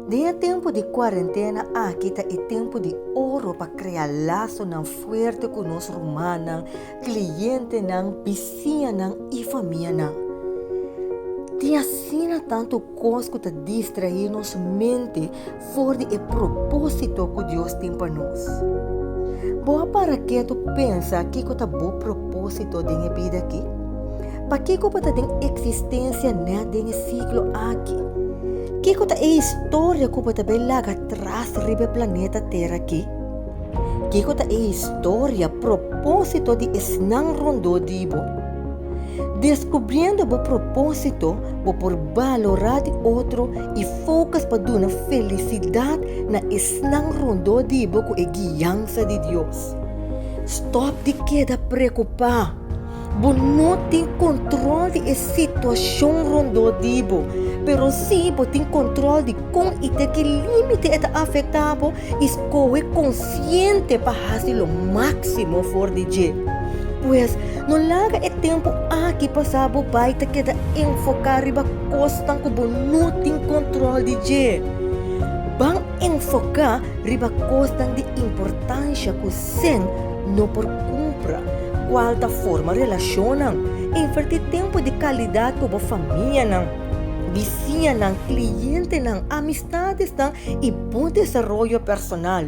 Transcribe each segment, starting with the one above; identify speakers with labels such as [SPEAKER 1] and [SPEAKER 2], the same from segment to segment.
[SPEAKER 1] Den e tempu di kuarentena aki ta e tempu di oro pa krea lasonan fuerte ku nos rumannan, klientenan, bisiñanan i famianan. Tin asina tantu kos ku ta distraí nos mente for di e propósito ku Dios tin pa nos. Bo a para ketu pensa kiko ta bo propósito den e bida aki? Pakiko bo ta den eksistensia nèt den e siglo aki? Kiko ta e historia ku bo ta bai laga tras riba e planeta Tera aki? Kiko ta e historia, propósito di esnan rondó di bo? Deskubriendo bo propósito, bo por balorá di otro i focus pa duna felisidat na esnan rondó di bo ku e guiansa di Dios. Stòp di keda preokupá. Bo no tin kontrol di e situashon rondó di bo, pero sí bo tin kontrol di kon i te ki límite e ta afektá bo i skohe konsiente pa hasi lo máksimo for di dje. Pues, no laga e tempu aki pasá bo bai ta keda enfoká riba kosnan ku bo no tin kontrol di dje. Ban enfoká riba kosnan di importansha ku sèn no por kumpra, kual ta forma relashonnan, invertí tempu di kalidat ku bo famianan, bisiñanan, klientenan, amistadesnan i bo desaroyo personal.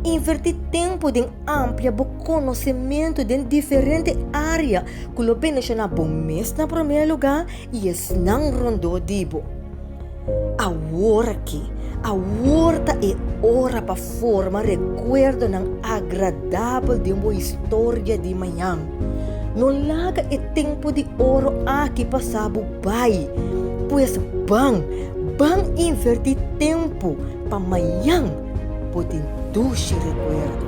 [SPEAKER 1] Invertí tempu den Amplia bo konosementu den diferente área ku lo bendishoná bo mes na promé lugá i esnan rondó di bo. Awor aki, awor ta e ora pa forma rekuerdonan agradabel den bo historia di mañan. No laga e tempu di oro aki pasa bo bai. Pues ban, ban invertí tempu pa mañan bo tin dushi rekuerdo.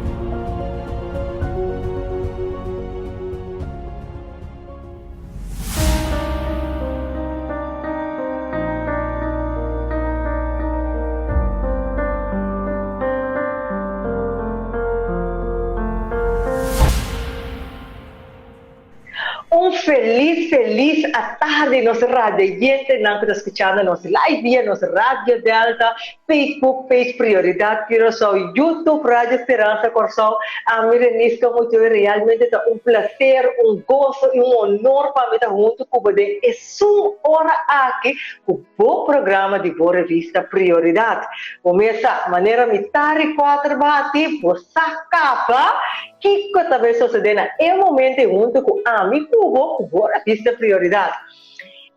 [SPEAKER 2] Un felis felis atardi nos radioyentenan ku ta skuchando nos live via nos Radio Delta, Facebook page Prioridad Curaçao, YouTube Radio Speransa Kòrsou. Ami Renisca Muchoy realmente ta un plaser, un goso i un honor pa mi ta huntu ku bo den esun ora aki ku bo programa di bo revista Prioridad. Bo mes sa, manera mi tari kuater bati, bo sa kaba Kiko ta bay sosode na e momento ei hunto ku ami ku bo ku bo revista Prioridad?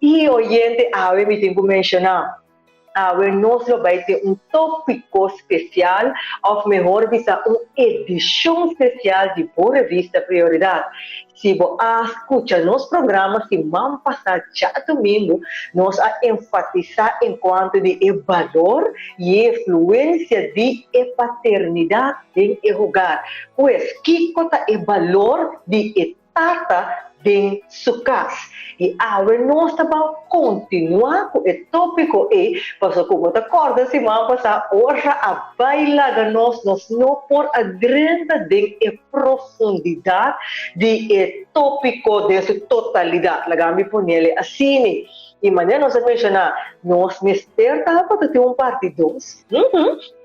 [SPEAKER 2] I oyente awe mi tin ku menshoná, awe nos lo bay tin un tópiko spesial òf mehor bisa un edishon spesial di bo revista Prioridad. Si bo a skucha nos programa siman pasá djadumingu nos a enfatisá enkuanto di e balor i e influensia di e paternidat den e hogar. Pues, kiko ta e balor di e tata den su kas? I awe nos ta ban kontinuá ku e tópiko ei, pasobra ku bo ta kòrda siman pasá ora a bai laga nos, nos no por a drenta den e profundidat di e tópiko den su totalidat. Laga mi ponele asini. I manera nos a menshoná, nos mester tabata tin un parti dos.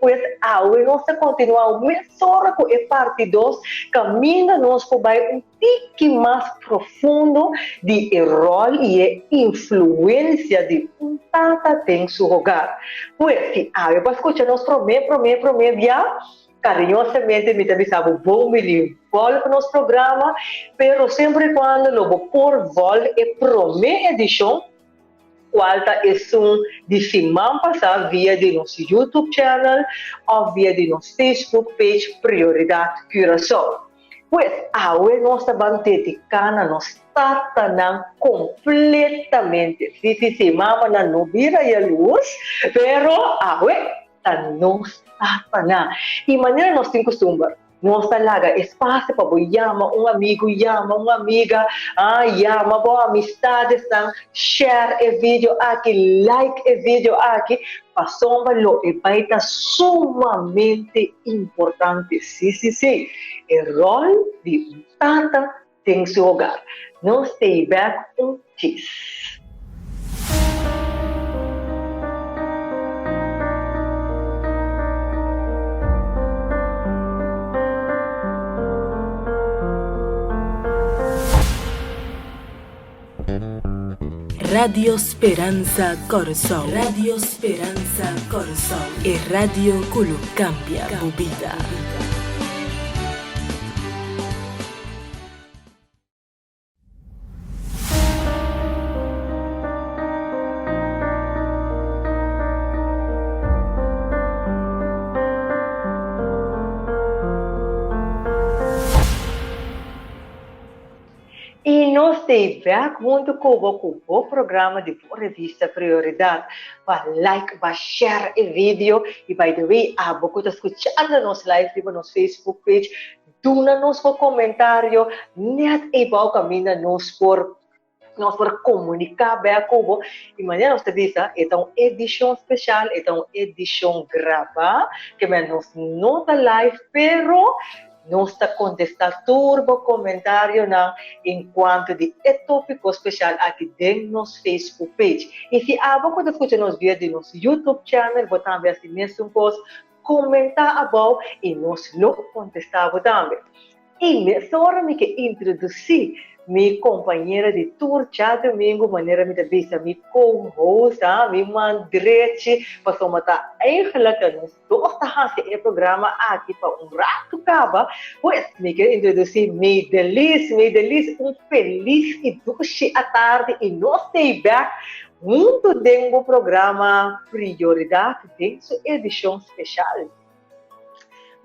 [SPEAKER 2] Pues awe nos ta kontinuá mesora ku e parti dos kaminda nos por bai un tiki mas profundo di e ròl i e influensia di un tata den su hogar. Pues si awe bo a skucha nos promé promé promé bia, kariñosamente mi ta bisa bo bon bini vòlg nos programa, pero semper i kuando lo bo por vòlg e promé edishon, cual ta esun di siman pasa via di nos YouTube channel of via di nos Facebook page Prioridad Curaçao. Pues awe nos ta ban dedica na nos tatanan completamente. Si si si, mamanan no bira jaloers, pero awe ta nos tatanan. Y manera nos tin custumber, Nos ta laga espasio pa bo yama un amigu, yama un amiga, ah, yama bo amistadesnan, share e video aki, like e video aki, pasobra lo e bai ta sumamente importante. Sí, sí, sí, e ròl di un tata den su hogar. Nos stay back un djis.
[SPEAKER 3] Radio Speransa Kòrsou. Radio Speransa Kòrsou, e radio ku lo kambia bo bida.
[SPEAKER 2] I nos stay back huntu ku bo ku bo programa di bo revista Prioridad. Ba like, ba share e video i by the way abo ku ta skuchando nos live riba nos Facebook page duna nos bo komentario net eibou kaminda nos por nos por komuniká bek ku bo i manera nos ta bisa e ta un edishon speshal e ta un edishon grabá ke men nos no ta live pero nos ta kontestá tur bo komentarionan en kuanto di e tópiko speshal aki den nos Facebook page. I si abo ku ta skucha nos via di nos YouTube channel bo tambe hasi mesun kos, komentá abou i nos lo kontestá bo tambe. I mesora mi ke introdusí mi kompañera di tur djadumingu, manera mi ta bisa mi co-host, ha, mi man drechi, pasobra ta eigenlijk ta nos dos ta hasi e programa aki pa un ratu kaba, pues mi ke introdusí Maydelis. Maydelis, un felis i dushi atardi i nos stay back huntu den bo programa Prioridat den su edishon speshal.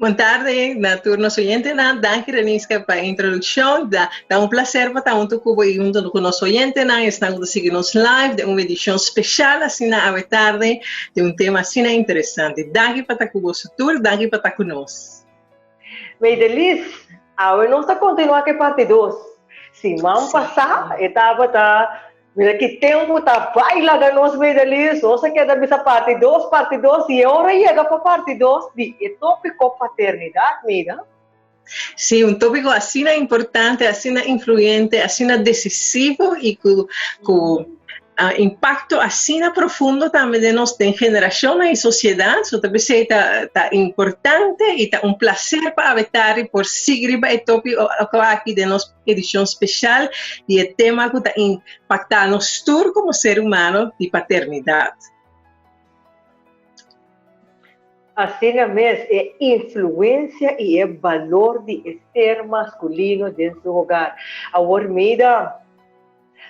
[SPEAKER 4] Bon tarde na tur nos oyentenan. Danki Reniska pa e introduccion. Da, ta un placer pa ta hunto cu bo y hunto cu nos oyentenan, esnan cu ta sigui nos live den un edicion special asina awe tarde di un tema asina interesante. Danki pa ta cu boso tur, danki pa ta cu nos.
[SPEAKER 2] Meidelis, awe nos ta continua cu e parti dos. Siman pasa e tabata Mira ki tempu ta bai laga nos Medelis, nos a keda bisa parti dos, parti dos i e ora yega pa parti dos di e topiko paternidat, mira.
[SPEAKER 4] Sí, un topiko asina importante, asina influyente, asina desisivo i ku ku impakto asina profundo tambe den nos den generashonnan i sosiedat. So ta p'esei ta ta importante i ta un plaser pa awe tardi por sigui riba e topiko aki den nos Edicion special di e tema cu ta impacta nos tur como ser humano di paternidad.
[SPEAKER 2] Asina mes, e influencia y e balor di e ser masculino den su hogar. Awor mida,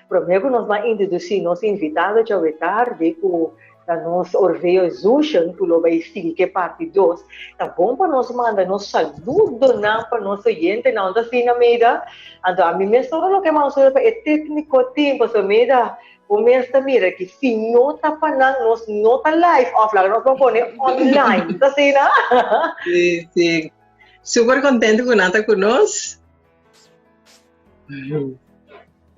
[SPEAKER 2] prome cu nos ban introduci nos invitado djawe tardi cu Ta nos Orfeo Zushen ku lo bai sigui ke parti dos. Ta bon pa nos manda nos saludonan pa nos oyentenan. Ta asina, Meida? Anto ami mes ora loke manda saludo pa e tékniko team, pasobra Meida, bo mes ta mira ki si no ta pa nan nos no ta live òf laga nos por pone online. Ta asina?
[SPEAKER 4] Sí, sí. Super kontento ku nan ta ku nos.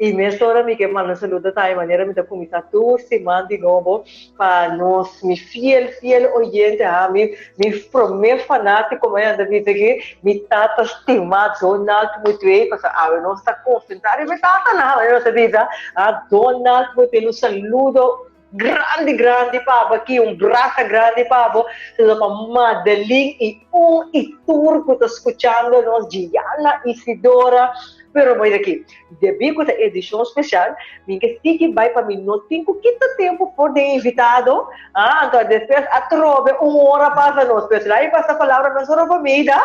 [SPEAKER 2] I mesora mi ke manda un saludo tambe manera mi ta kuminsá tur siman di nobo pa nos mi fiel fiel oyente ha mi mi promé fanátiko mi ta bisa aki mi tata stimá Donald Mutuey pasobra awe nos ta konsentrá riba e tatanan manera nos ta bisa ha Donald Mutuey un saludo grandi grandi pa bo aki un brasa grandi pa bo saludo pa Madeline i un i tur ku ta skuchando nos Gianna Isidora pero mira aki debí ku ta edishon spesial mi ke sigui bai pa mi no tin ku kita tempu for den invitado ah anto despues atrobe un ora pasa nos pues la'i pasa palabra nos ora pa Meida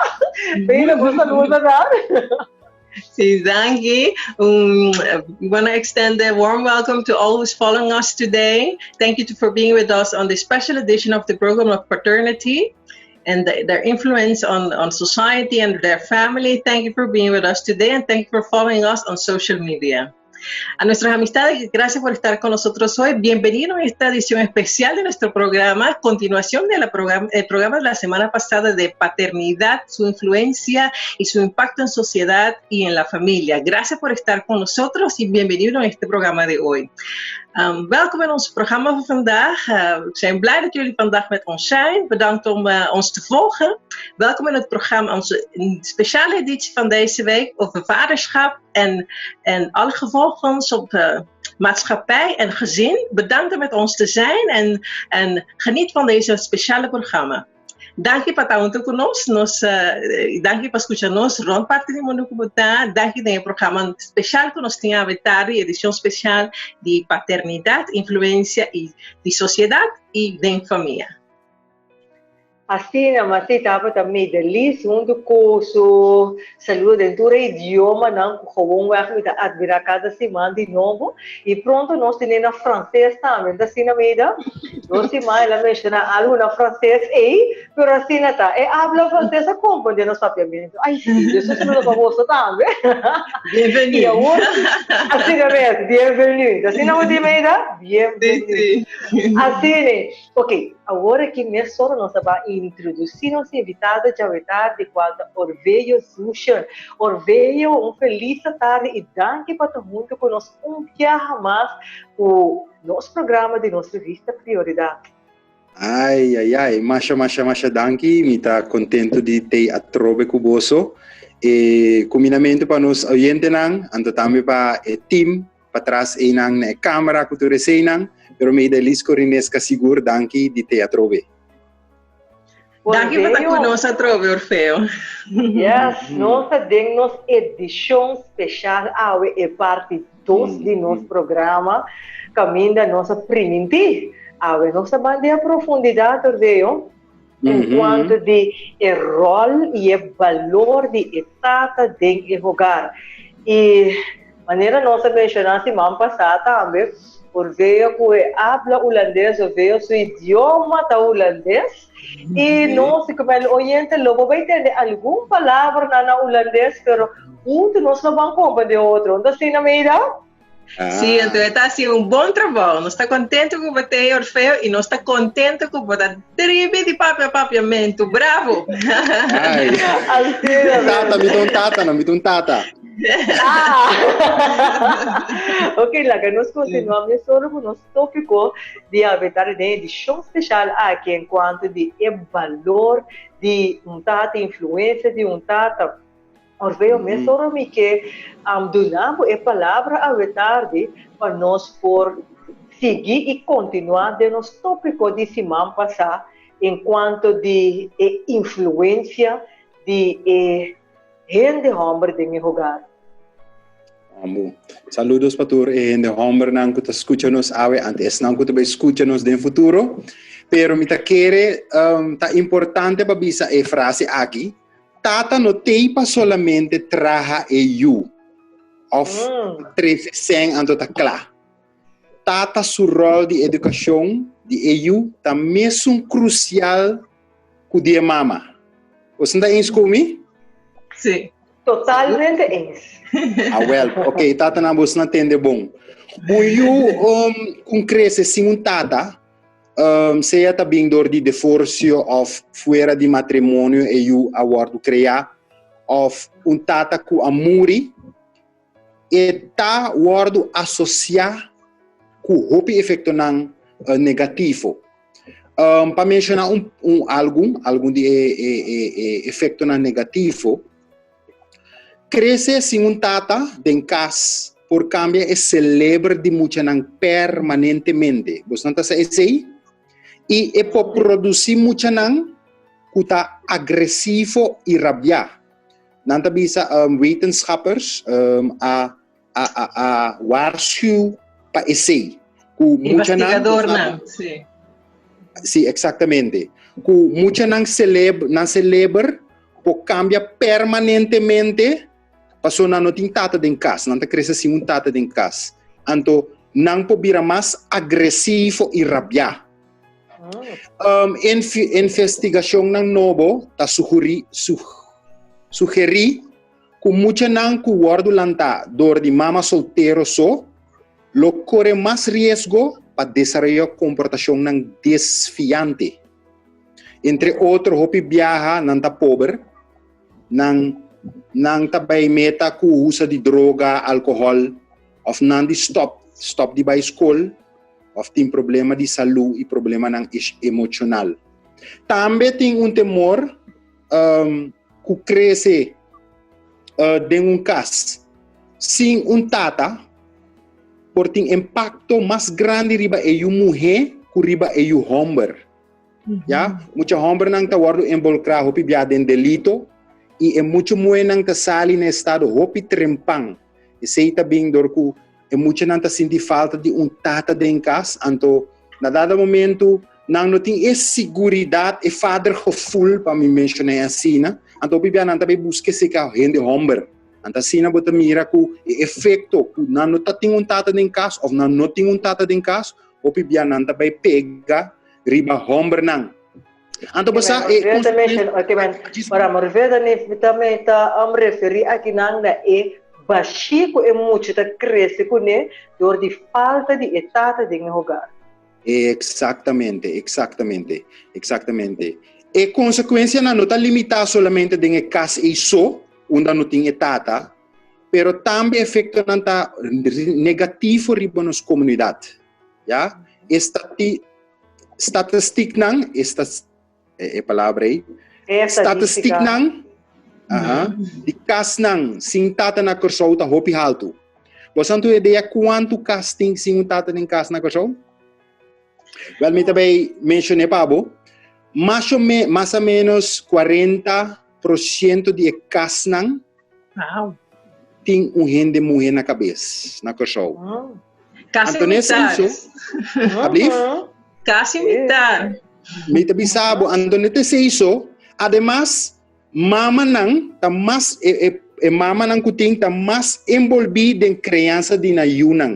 [SPEAKER 2] Meida bo saludo nan.
[SPEAKER 4] Sí, danki. We want to extend a warm welcome to all who's following us today. Thank you to, for being with us on this special edition of the program of paternity and the, their influence on, on society and their family. Thank you for being with us today and thank you for following us on social media. A nuestras amistades, gracias por estar con nosotros hoy. Bienvenidos a esta edición especial de nuestro programa, continuación del programa, el programa de la semana pasada de paternidad, su influencia y su impacto en sociedad y en la familia. Gracias por estar con nosotros y bienvenidos a este programa de hoy. Um, welkom in ons programma van vandaag. Uh, we zijn blij dat jullie vandaag met ons zijn. Bedankt om uh, ons te volgen. Welkom in het programma, onze speciale editie van deze week over vaderschap en, en alle gevolgen op uh, maatschappij en gezin. Bedankt om met ons te zijn en, en geniet van deze speciale programma. Danki pa ta huntu ku nos. Nos danki pa skucha nos rònt parti di mundu ku bo ta. Danki den e programa speshal ku nos tin awe tardi, edishon speshal di paternidat, influensia i di sosiedat i den famia.
[SPEAKER 2] Asina Mati tabata Medelis huntu ku su saludo den tur e idiomanan ku gewoonweg mi ta admirá kada siman di nobo. I pronto nos tene na franses tambe, no ta asina Meida? Dos siman el a menshoná algu na franses ei, pero asina ta, e habla franses a komprendé nos papiamentu. Ai si, Dios su saludo pa boso tambe.
[SPEAKER 4] Bienvenue.
[SPEAKER 2] I awor, asina mes, bienvenue. Ta asina bo di Meida? Bienvenue. Asina. Ok, awor aki mesora nos ta ba introdusí nos invitado djawe tardi kual ta Orveyo Zushen. Orveyo, un felis atardi i danki pa ta huntu ku nos un biaha mas ku nos programa di nos revista Prioridat.
[SPEAKER 5] Ai, ai, ai, masha, masha, masha danki. Mi ta kontentu di tei atrobe ku boso. E kuminamentu pa nos oyentenan, anto tambe pa e team patras einan na e camera cu tur eseinan, pero mi Idalis Corinesca sigur danki di te atrobe.
[SPEAKER 4] Danki pa ta cu nos atrobe, Orfeo.
[SPEAKER 2] Yes, nos ta den nos edicion special awe, e parti dos di nos programa, caminda nos a priminti. Awe nos ta ban den e profundidad, Orfeo, en cuanto di e rol y e balor di e tata den e hogar. Y manera nos a menciona siman pasa tambe, por veo cu e habla hulandes o veo su idioma ta hulandes y nos como el oyente lo bo bay tende algun palabranan na hulandes pero hunto nos lo ban comprende otro. No ta asina, Meida?
[SPEAKER 4] Sí, anto e ta hasi un bon trabou. Nos ta kontentu ku bo t'ei, Orfeo, i nos ta kontentu ku bo ta tribi di papia papiamentu. Bravo!
[SPEAKER 5] Ai. Tata, mi ta un tata, no, mi ta un tata.
[SPEAKER 2] Ah! Ok, laga nos kontinuá mesora ku nos tópiko di awe tardi den edishon speshal aki en kuanto di e balor di un tata, influensia di un tata. Orfeo, mesora mi ke duna bo e palabra awe tardi pa nos por sigui i kontinuá den nos tópiko di siman pasá en kuanto di e influensia di e hende hòmber den e hogar.
[SPEAKER 5] Ambo. Saludos pa tur e hende hòmbernan ku ta skucha nos awe ante esnan ku ta bai skucha nos den futuro. Pero mi ta kere ta importante pa bisa e frase aki. Tata no tei pa solamente traha e yu of trese sèn anto ta kla. Tata su ròl di edukashon di e yu ta mesun krusial ku di e mama. Boso ta eens ku mi?
[SPEAKER 4] Sí.
[SPEAKER 2] Totalmente eens.
[SPEAKER 5] Awèl, ok, tatanan boso na tende bon. Un yu ku krese sin un tata Sea ta bin dor di divorcio of fuera di matrimonio e yu a wordo crea of un tata cu a muri, e ta wordo asocia cu hopi efectonan negativo. Pa menciona un, un algun, algun di e, e, e, e efectonan negativo, Crece sin un tata den cas por cambia e celebro di muchanan permanentemente. Bosnan ta sa esey? Y e por produci muchanan cu ta agresivo y rabia. Nan ta bisa um, wetenschappers um, a, a, a, a waarschuw pa esey. Cu muchanan...
[SPEAKER 4] Investigadornan, sí.
[SPEAKER 5] Sí, exactamente. Cu muchanan celeb, nan celebro por cambia permanentemente paso nan no tin tata den cas, nan ta crece sin un tata den cas. Anto nan por bira mas agresivo y rabia. Um, investigacionnan nobo ta sugeri, su, sugeri cu muchanan cu wordo lanta door di mama soltero so lo core mas riesgo pa desaroya comportacionnan desviante. Entre otro hopi biaha nan ta pober, nan nan ta bay meta cu usa di droga, alcohol of nan di stop stop di bay school of tin problema di salu y problemanan emocional. Tambe tin un temor um, cu crece uh, den un cas sin un tata por tin impacto mas grandi riba e yu muhe cu riba e yu homber. Ya, mucha hòmbernan ta wòrdu involukrá hopi bia den delito i e mucha muhénan ta sali na estado hopi trempan. Esei ta bin dor ku e muchanan ta sinti falta di un tata den kas, anto na dado momentu nan no tin e siguridat, e vadergevoel, pa mi menshoná asina, anto hopi bia nan ta bai buska esei ka hende hòmber. Anto asina bo ta mira ku e efekto ku nan no ta tin un tata den kas òf nan no tin un tata den kas, hopi bia nan ta bai pega riba hòmbernan. Anto bo sa e
[SPEAKER 2] Ora Morveda tambe ta referí akinan na e bashí ku e mucha ta krese kuné dor di falta di e tata den e hogar.
[SPEAKER 5] Eksaktamente, eksaktamente, eksaktamente. E konsekuensianan no ta limitá solamente den e kas ei so, unda no tin e tata, pero tambe efektonan ta negativo riba nos komunidat. Ya? Estati, statistiknan, esta, e, e palabra ei, statistiknan, aha, di kasnan sin tata na Kòrsou ta hopi haltu. Bo san tu idea kuantu kas tin sin un tata den kas na Kòrsou? Wel, mi ta bay mencioné pa bo. Mas o me, mas o menos 40% di e kasnan tin un hende muhé na kabes na Kòrsou.
[SPEAKER 4] Kasi
[SPEAKER 5] Anto nes
[SPEAKER 4] mitar.
[SPEAKER 5] senso, ablief?
[SPEAKER 4] Kasi mitar.
[SPEAKER 5] Mi ta bisa bo, anto no ta esei so. Ademas, mamanan ta mas, e, e, e mamanan ku tin ta mas enbolbí den kriansa di nan yunan.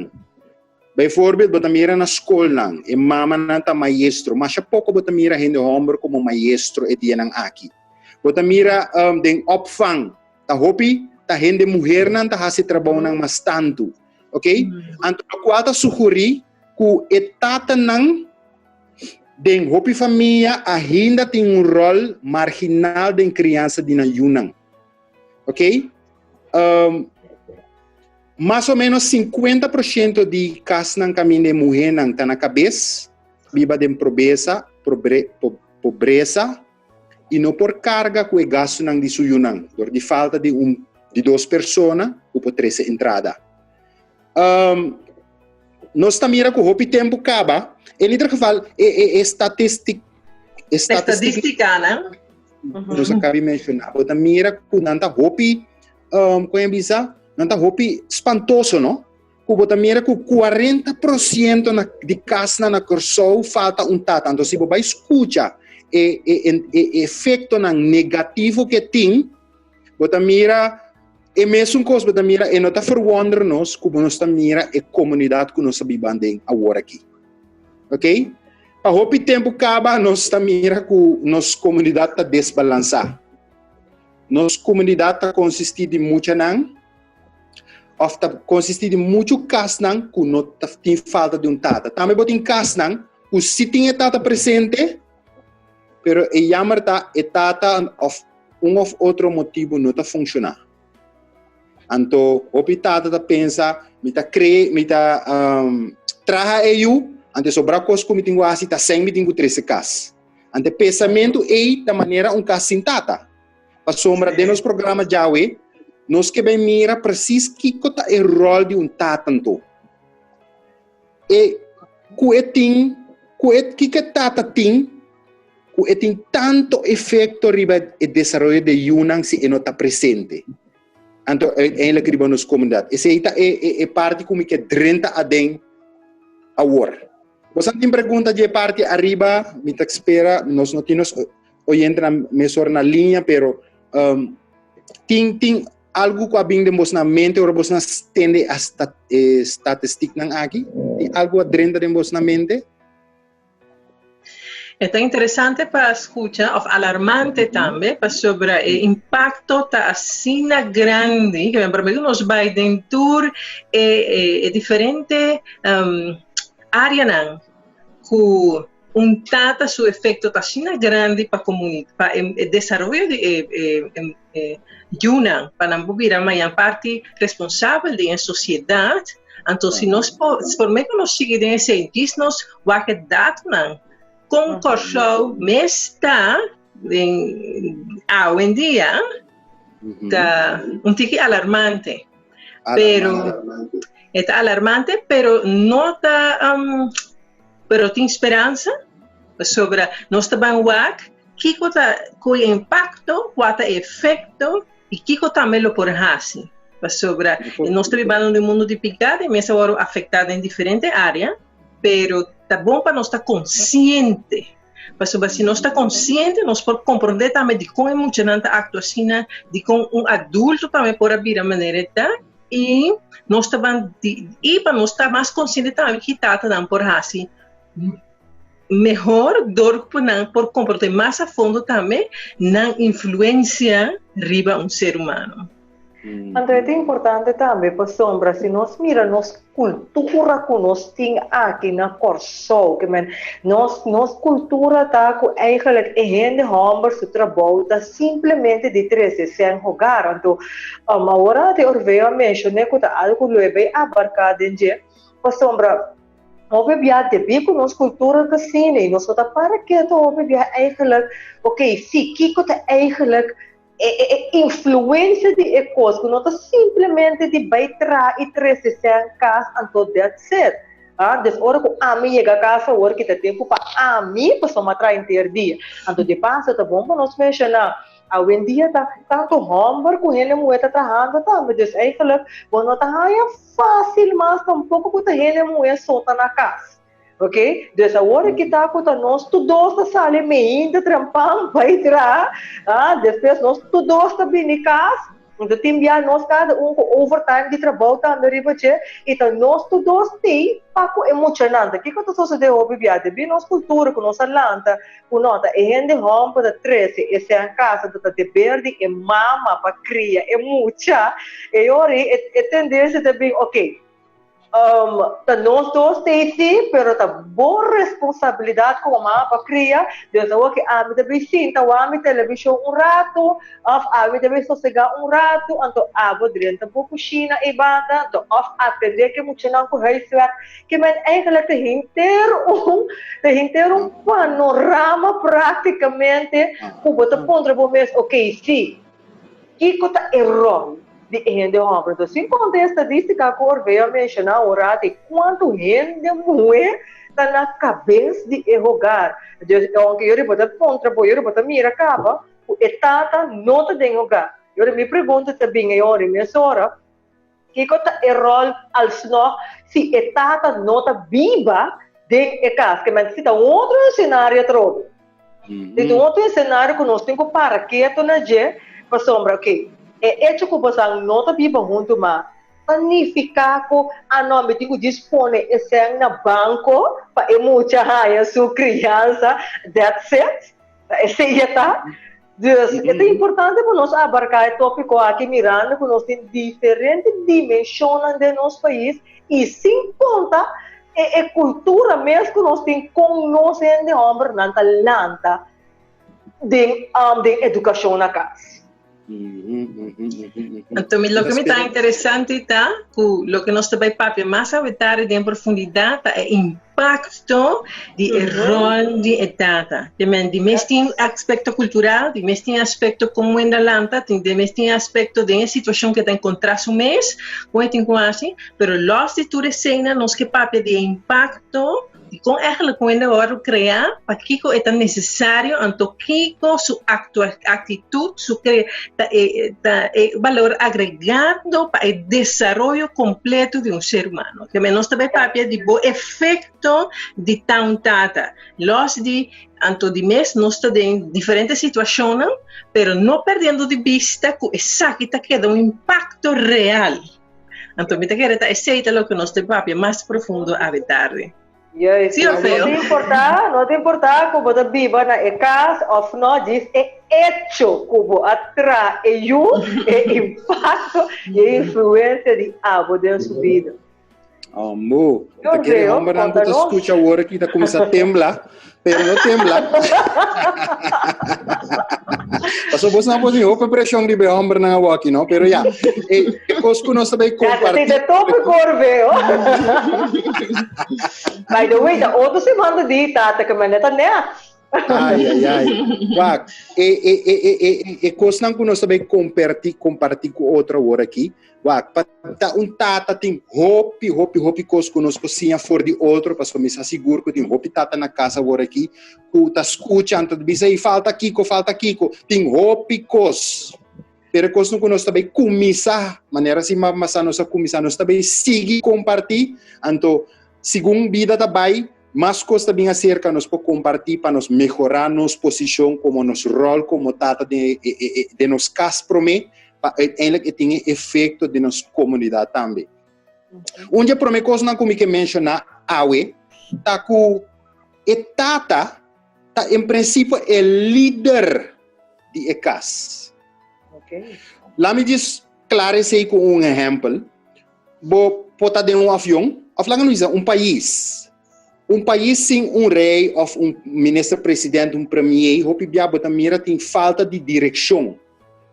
[SPEAKER 5] Bijvoorbeeld, bo ta mira na skolnan, e mamanan ta maestro. Masha poko bo ta mira hende hòmber komo maestro e dianan aki. Bo ta mira um, den opvang, ta hopi ta hende muhernan ta hasi trabounan mas tantu. Ok? Anto lokual ta sugerí ku e tatanan den hopi famia ainda tin un ròl marginal den kriansa di nan yunan. Ok? Um, Mas o menos 50% di kasnan kaminda e muhénan ta na kabes, biba den probesa, probre, po, pobresa i no por karga ku e gastunan di su yunan dor di falta di un di dos persona ku por trese entrada. Um, nos ta mira ku hopi tempu kaba, en ieder geval e, e, e statistik, e statistik,
[SPEAKER 4] Estadístikanan.
[SPEAKER 5] nos a kaba di menshoná, bo ta mira ku nan ta hopi um, kon e bisa, nan ta hopi spantoso, no? Ku bo ta mira ku 40% na, di kasnan na Kòrsou falta un tata. Anto si bo bai skucha e, e, e, e efektonan negativo ke tin, bo ta mira e mesun kos, bo ta mira e no ta verwonder nos ku bo nos ta mira e komunidat ku nos ta biba den awor aki. Ok? Pa hopi tempu kaba nos ta mira ku nos komunidat ta desbalansá. Nos komunidat ta konsistí di muchanan òf ta konsistí di muchu kasnan ku no ta tin falta di un tata. Tambe bo tin kasnan ku si tin e tata presente, pero e yammer ta e tata òf un òf otro motibu no ta funshoná. Anto hopi tata ta pensa mi ta kre mi ta um, traha e yu, anto sobra kos ku mi tin ku hasi ta sèn mi tin ku trese kas. Ante pensamentu ei ta manera un kas sin tata. Pasobra den nos programa djawe, nos ke bai mira presis kiko ta e ròl di un tata anto. E ku e tin, ku e kiko e tata tin, ku e tin tanto efekto riba e desaroyo di e yunan si e no ta presente. Anto uiteindelijk riba nos komunidat. Esei ta e e e parti ku mi ke drenta aden awor. Boso tin pregunta dje parti ariba? Mi ta spera, nos no tin nos oyentenan mesora na liña, pero um, tin tin algu ku a bin den bosnan mente ora bosnan tende a sta, eh, statistiknan aki? Tin algu a drenta den bosnan mente?
[SPEAKER 4] E ta interesante pa skucha, òf alarmante tambe, pasobra e impakto ta asina grandi, ke promé ku nos bai den tur e e diferente um, áreanan ku un tata su efekto ta asina grandi pa komuni pa e desaroyo di e e e yunan, pa nan por bira mañan parti responsabel di e sosiedat. Anto si nos por, promé ku nos sigui den esei, djis nos wak e datonan kon Kòrsou mes ta den awendia, ta un tiki alarmante. Pero e ta alarmante, pero no ta, pero tin speransa. Pasobra nos ta ban wak kiko ta ku e impakto, kua ta e efekto i kiko tambe lo por hasi. Pasobra nos ta bibando den un mundu di piká i mes a wòrdu afektá den diferente área, pero ta bon pa nos ta konsiente. Pasobra si nos ta konsiente nos por komprondé tambe dikon e muchanan ta aktua asina, dikon un adulto tambe por a bira manera e ta i nos ta ban i pa nos ta mas konsiente tambe ki tatanan por hasi mehor dor ku nan por komprondé mas a fondo tambe nan influensia riba un ser humano.
[SPEAKER 2] Anto e ta importante tambe pasobra si nos mira nos kultura ku nos tin aki na Kòrsou, ke men nos nos kultura ta ku eigenlijk e hende hòmber su trabou ta simplemente di trese sèn hogar. Anto awor di Orveo a menshoné ku ta algu ku lo e bai abarká den dje pasobra Hopi bia debí ku nos kultura ta asina i nos no ta para ketu hopi bia eigenlijk, ok, si, kiko ta eigenlijk e e influensia di e kos ku no ta simplemente di bai traha i trese sèn kas anto that's it. Ah, des ora ku ami yega kas awor ki ta tempu pa ami pasobra mi a traha henter dia. Anto di paso ta bon pa nos menshoná Awendia ta tantu hòmber ku hende muhé ta trahando tambe, dus eigenlijk bo no ta haña fásil mas tampoko ku ta hende muhé so ta na kas. Oké, dus awor e kita ku ta nos tur dos ta sali meinta trempan bai traha, ah, despues nos tur dos ta bini kas, Anto tin bia nos kada un ku overtime di trabou tambe riba dje i ta nos tur dos tei pa ku e muchanan. Ta kiko ta sosodé hopi bia? Debí nos kultura ku nos a lanta ku no ta e hende hòmber ta trese e sèn kas anto ta deber di e mama pa kria e mucha e ora ei e tendensia ta bin oke. Ta nos dos tei sí, pero ta bo responsabilidad como mama pa cria. Dios awor ki ami ta bay sinta wak mi television un rato, of ami ta bay sosega un rato, anto abo drenta bo cushina ey banda, anto of atende ke muchanan cu huiswerk. Ke men eigenlijk ta henter un, ta henter un panorama practicamente cu bo ta puntra bo mes, ok, sí, Kiko ta e ròl di e hende hòmber? Entonces, sin konta e estadístika ku Orveo a menshoná un rato i kuantu hende muhé ta na kabes di e hogar. Dus, ounke yori bo ta kontra bo, yori bo ta mira kaba ku e tata no ta den hogar. Yori mi pregunta ta bin e ora mesora, kiko ta e ròl alsnog si e tata no ta biba den e kas? Ke men si ta un otro escenario atrobe. Di ta un otro escenario ku nos tin ku para ketu na dje, pasobra oke, e echo ku bosan no ta biba huntu mas ta nifiká ku a no mi tin ku djis pone e sèn na banko pa e mucha haña su kriansa, that's it? Ta esei e ta? Dus e ta importante pa nos abarká e tópiko aki mirando ku nos tin diferente dimenshonnan den nos pais i sin konta e e kultura mes ku nos tin kon nos hende hòmbernan ta lanta den den edukashon na kas.
[SPEAKER 4] Anto mi loke mi ta interesante ta ku loke nos ta bai papia mas awe tardi den profundidat ta e impakto di e ròl di e tata. Te men di mes tin aspekto kultural, di mes tin aspekto kon wenda lanta, tin di mes tin aspekto den e situashon ke ta enkontrá su mes, kon e tin ku hasi, pero lòs di tur eseinan nos ke papia di e impakto Dikon eigenlijk un hende wòrdu kreá? Pakiko e ta nesesario? Anto kiko su aktitut, su kre ta e ta e balor agregado pa e desaroyo kompleto di un ser humano? Ke men nos ta bai papia di bo efekto di ta un tata. Lòs di anto di mes nos ta den diferente situashonnan, pero no perdiendo di bista ku esaki ta keda un impakto real. Anto mi ta kere ta esei ta loke nos ta papia mas profundo awe tardi.
[SPEAKER 2] Juist.
[SPEAKER 4] Sí,
[SPEAKER 2] No
[SPEAKER 4] Orfeo?
[SPEAKER 2] te importa, no te importa ku bo ta biba na e kas of no, djis e echo ku bo a traha e yu, e impakto i e influensia di abo den su bida.
[SPEAKER 5] Amo. Ta kere
[SPEAKER 2] Orfeo,
[SPEAKER 5] hombernan ku
[SPEAKER 2] konta
[SPEAKER 5] ta
[SPEAKER 2] nos.
[SPEAKER 5] skucha awor aki ta kuminsá tembla, pero no tembla. Paso bos nan pone hopi presión riba e hombernan awor aki, no? Pero ya, e kos ku nos ta bai
[SPEAKER 2] Ja,
[SPEAKER 5] kompartí.
[SPEAKER 2] te tópiko, Orfeo. By the way, ta otro siman ta di tata ke manera ta next.
[SPEAKER 5] Ai, ai, ai. Wak, e, e, e, e, e, e, e kosnan ku nos ta bai kompartí, kompartí ku otro awor aki. Wak, pa ta un tata tin hopi, hopi, hopi kos ku nos por siña for di otro, pasobra mi sa sigur ku tin hopi tata na kas awor aki ku ta skucha, anto ta bisa, "Ei, falta kiko, falta kiko." Tin hopi kos. Pero e kosnan ku nos ta bai kuminsá, manera si masa nos a kuminsá, nos ta bai sigui kompartí, anto segun bida ta bai, mas kos ta bin aserka nos por kompartí pa nos mehorá nos posishon komo nos ròl komo tata den e den nos kas promé, pa uiteindelijk e tin e efekto den nos komunidat tambe. Un di e promé kosnan ku mi ke menshoná awe ta ku e tata ta en prinsipio e lider di e kas. Laat mi djis klara esei ku un ehèmpel. Bo por ta den un avion, òf laga nos bisa un pais. Un pais sin un rei òf un minister president, un premier, hopi bia bo ta mira tin falta di direkshon.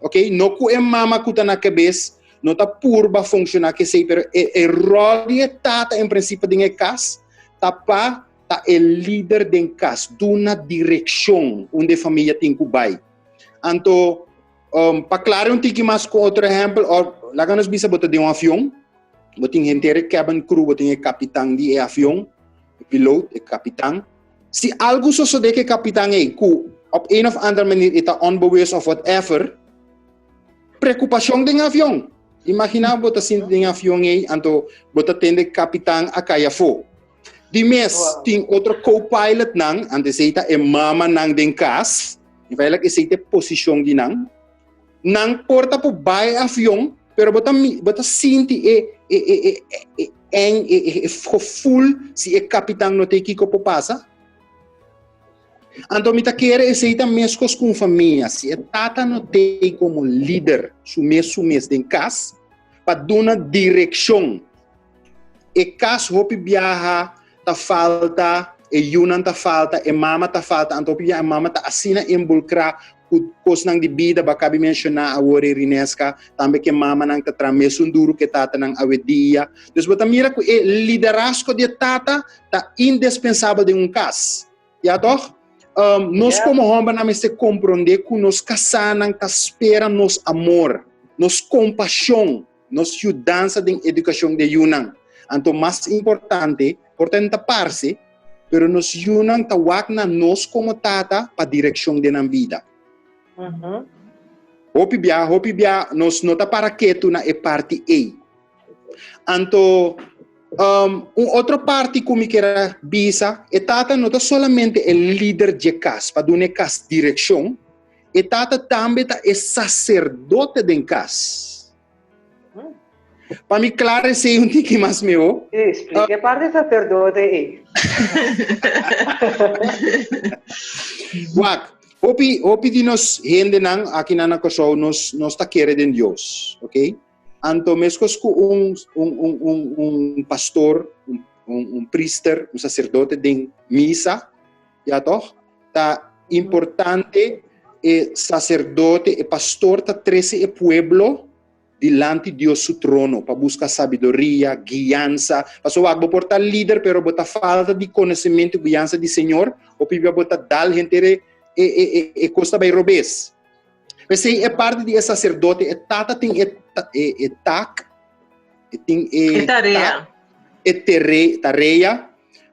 [SPEAKER 5] Ok, no ku e mama ku ta na kabes no ta purba funshoná kesei, pero e e ròl di e tata en prinsipio den e kas ta pa ta e lider den kas, duna direkshon unda e famia tin ku bai. Anto Um, pa klare un tiki mas ku otro ehempel, or laga nos bisa bo ta den un avion, bo tin henter e cabin crew, bo tin e kapitan di e avion, e piloot, e kapitan. Si algu sosode ku e kapitan ei, ku op een of andere manier e ta onbewust of whatever, preokupashon den avion. Imagina bo ta sinti den avion ei, anto bo ta tende kapitan a kai afó. Di mes tin otro co-pilot nan, anto esei ta e mamanan den kas, in feitelijk esei ta e posishon di nan. Nan por ta por bai avion, pero bo ta bo ta sinti e e e e e eng e e e gevoel si e kapitan no ta ei kiko por pasa. Anto mi ta kere esei ta meskos ku un famia, si e tata no ta ei komo lider su mes su mes den kas pa duna direkshon. E kas hopi biaha ta falta, e yunan ta falta, e mama ta falta, anto hopi biaha e mama ta asina involukrá ku kosnan di bida, bo a kabi menshoná awor e Rineska, tambe ku e mamanan ta traha mesun duru ku e tatanan awe dia. Dus bo ta mira ku e liderazgo di e tata ta indispensabel den un kas. Ya tòg? Nos komo hòmbernan mester komprondé ku nos kasánan ta spera nos amor, nos kompashon. Nos yudansa den edukashon di e yunan. Anto mas importante, por ta ta parse, pero nos yunan ta wak na nos komo tata pa direkshon den nan bida. Hopi bia, hopi bia nos no ta para ketu na e parti ei. Anto, un otro parti ku mi kier a bisa, e tata no ta solamente e lider dje kas pa duna e kas direkshon, E tata tambe ta e saserdote den kas. Pa mi klara esei un tiki mas mihó.
[SPEAKER 2] Sí, splika e parti saserdote ei.
[SPEAKER 5] Wak, hopi, hopi di nos hendenan aki na Kòrsou nos, nos ta kere den Dios, ok? Anto meskos ku un, un, un, un, un pastor, un, un, un priester, un saserdote den misa, ja toch? Ta importante e sacerdote, e pastor ta trece e pueblo dilanti Dios su trono pa busca sabiduria, guianza. Pasobra wak, bo por ta lider pero bo ta falta di conocimento y guianza di Señor, hopi bia bo ta dal henter e e e e cos ta bay robes. P'esey e parti di e sacerdote, e tata tin e e e taak, e tin e
[SPEAKER 4] E tarea.
[SPEAKER 5] e tere tarea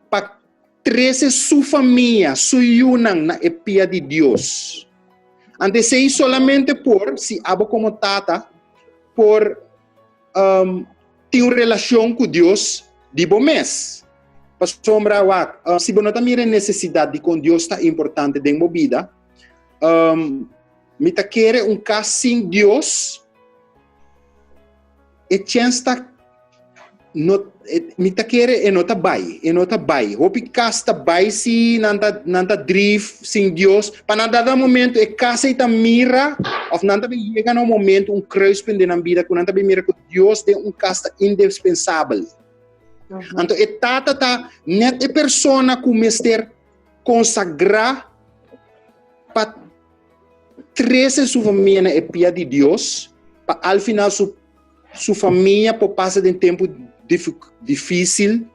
[SPEAKER 5] pa Trese su famia, su yunan na e pia di Dios. Ante esei solamente por si abo komo tata por um, tin un relashon ku Dios di bo mes. Pasobra wak, uh, si bo no ta mira e nesesidat di kon Dios ta importante den bo bida, um, mi ta kere un kas sin Dios E chens ta no mi ta kere e no ta bai, e no ta bai. Hopi kas ta bai si nan ta nan ta drif sin Dios. Pa nan dada momento e kas ei ta mira of nan ta bin yega na un momento un kruispunt den nan bida ku nan ta bin mira ku Dios den un kas ta indispensabel. Anto e tata ta net e persona ku mester konsagrá pa trese su famia na e pia di Dios pa al final su su famia por pasa den tempu difícil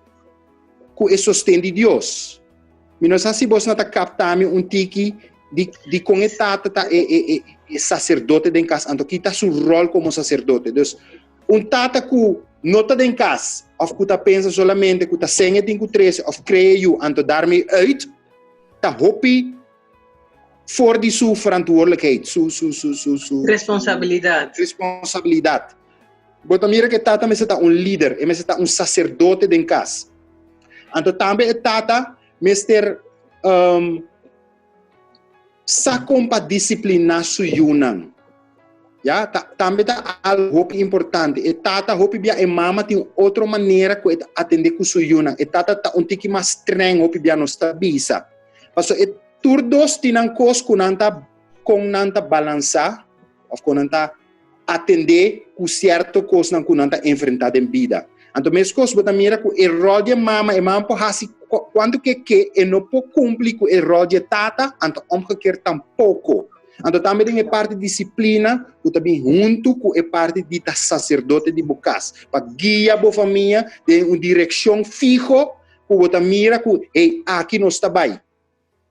[SPEAKER 5] ku e sosten di Dios. Mi no sa si bosnan ta kapta mi un tiki di di kon e tata ta e e e e saserdote den kas, anto ki ta su ròl komo saserdote. Dus un tata ku no ta den kas òf ku ta pensa solamente ku ta seng e tin ku trese òf krea yu anto daarmee uit, ta hopi for di su verantwoordelijkheid, su su su su su
[SPEAKER 4] Responsabilidat.
[SPEAKER 5] Responsabilidat. Bo ta mira ku e tata mester ta un lider, e mester ta un saserdote den kas. Anto tambe e tata mester um, sa kon pa disipliná su yunan. Ya, ta, tambe ta algo hopi importante. E tata hopi bia e mama tin otro manera ku e ta atendé ku su yunan. E tata ta un tiki mas streng hopi bia nos ta bisa. Paso e tur dos tin nan kos ku nan ta kon nan ta balansá of kon nan ta atendé ku sierto kosnan ku nan ta enfrentá den bida. Anto meskos bo ta mira ku e ròl di e mama, e mama por hasi kuantu ke ke, e no por kumpli ku e ròl di e tata, anto omgekeerd tampoko. Anto tambe den e parti disiplina ku ta bin huntu ku e parti di ta saserdote di bo kas, pa guia bo famia den un direkshon fiho ku bo ta mira ku, hey, aki nos ta bai.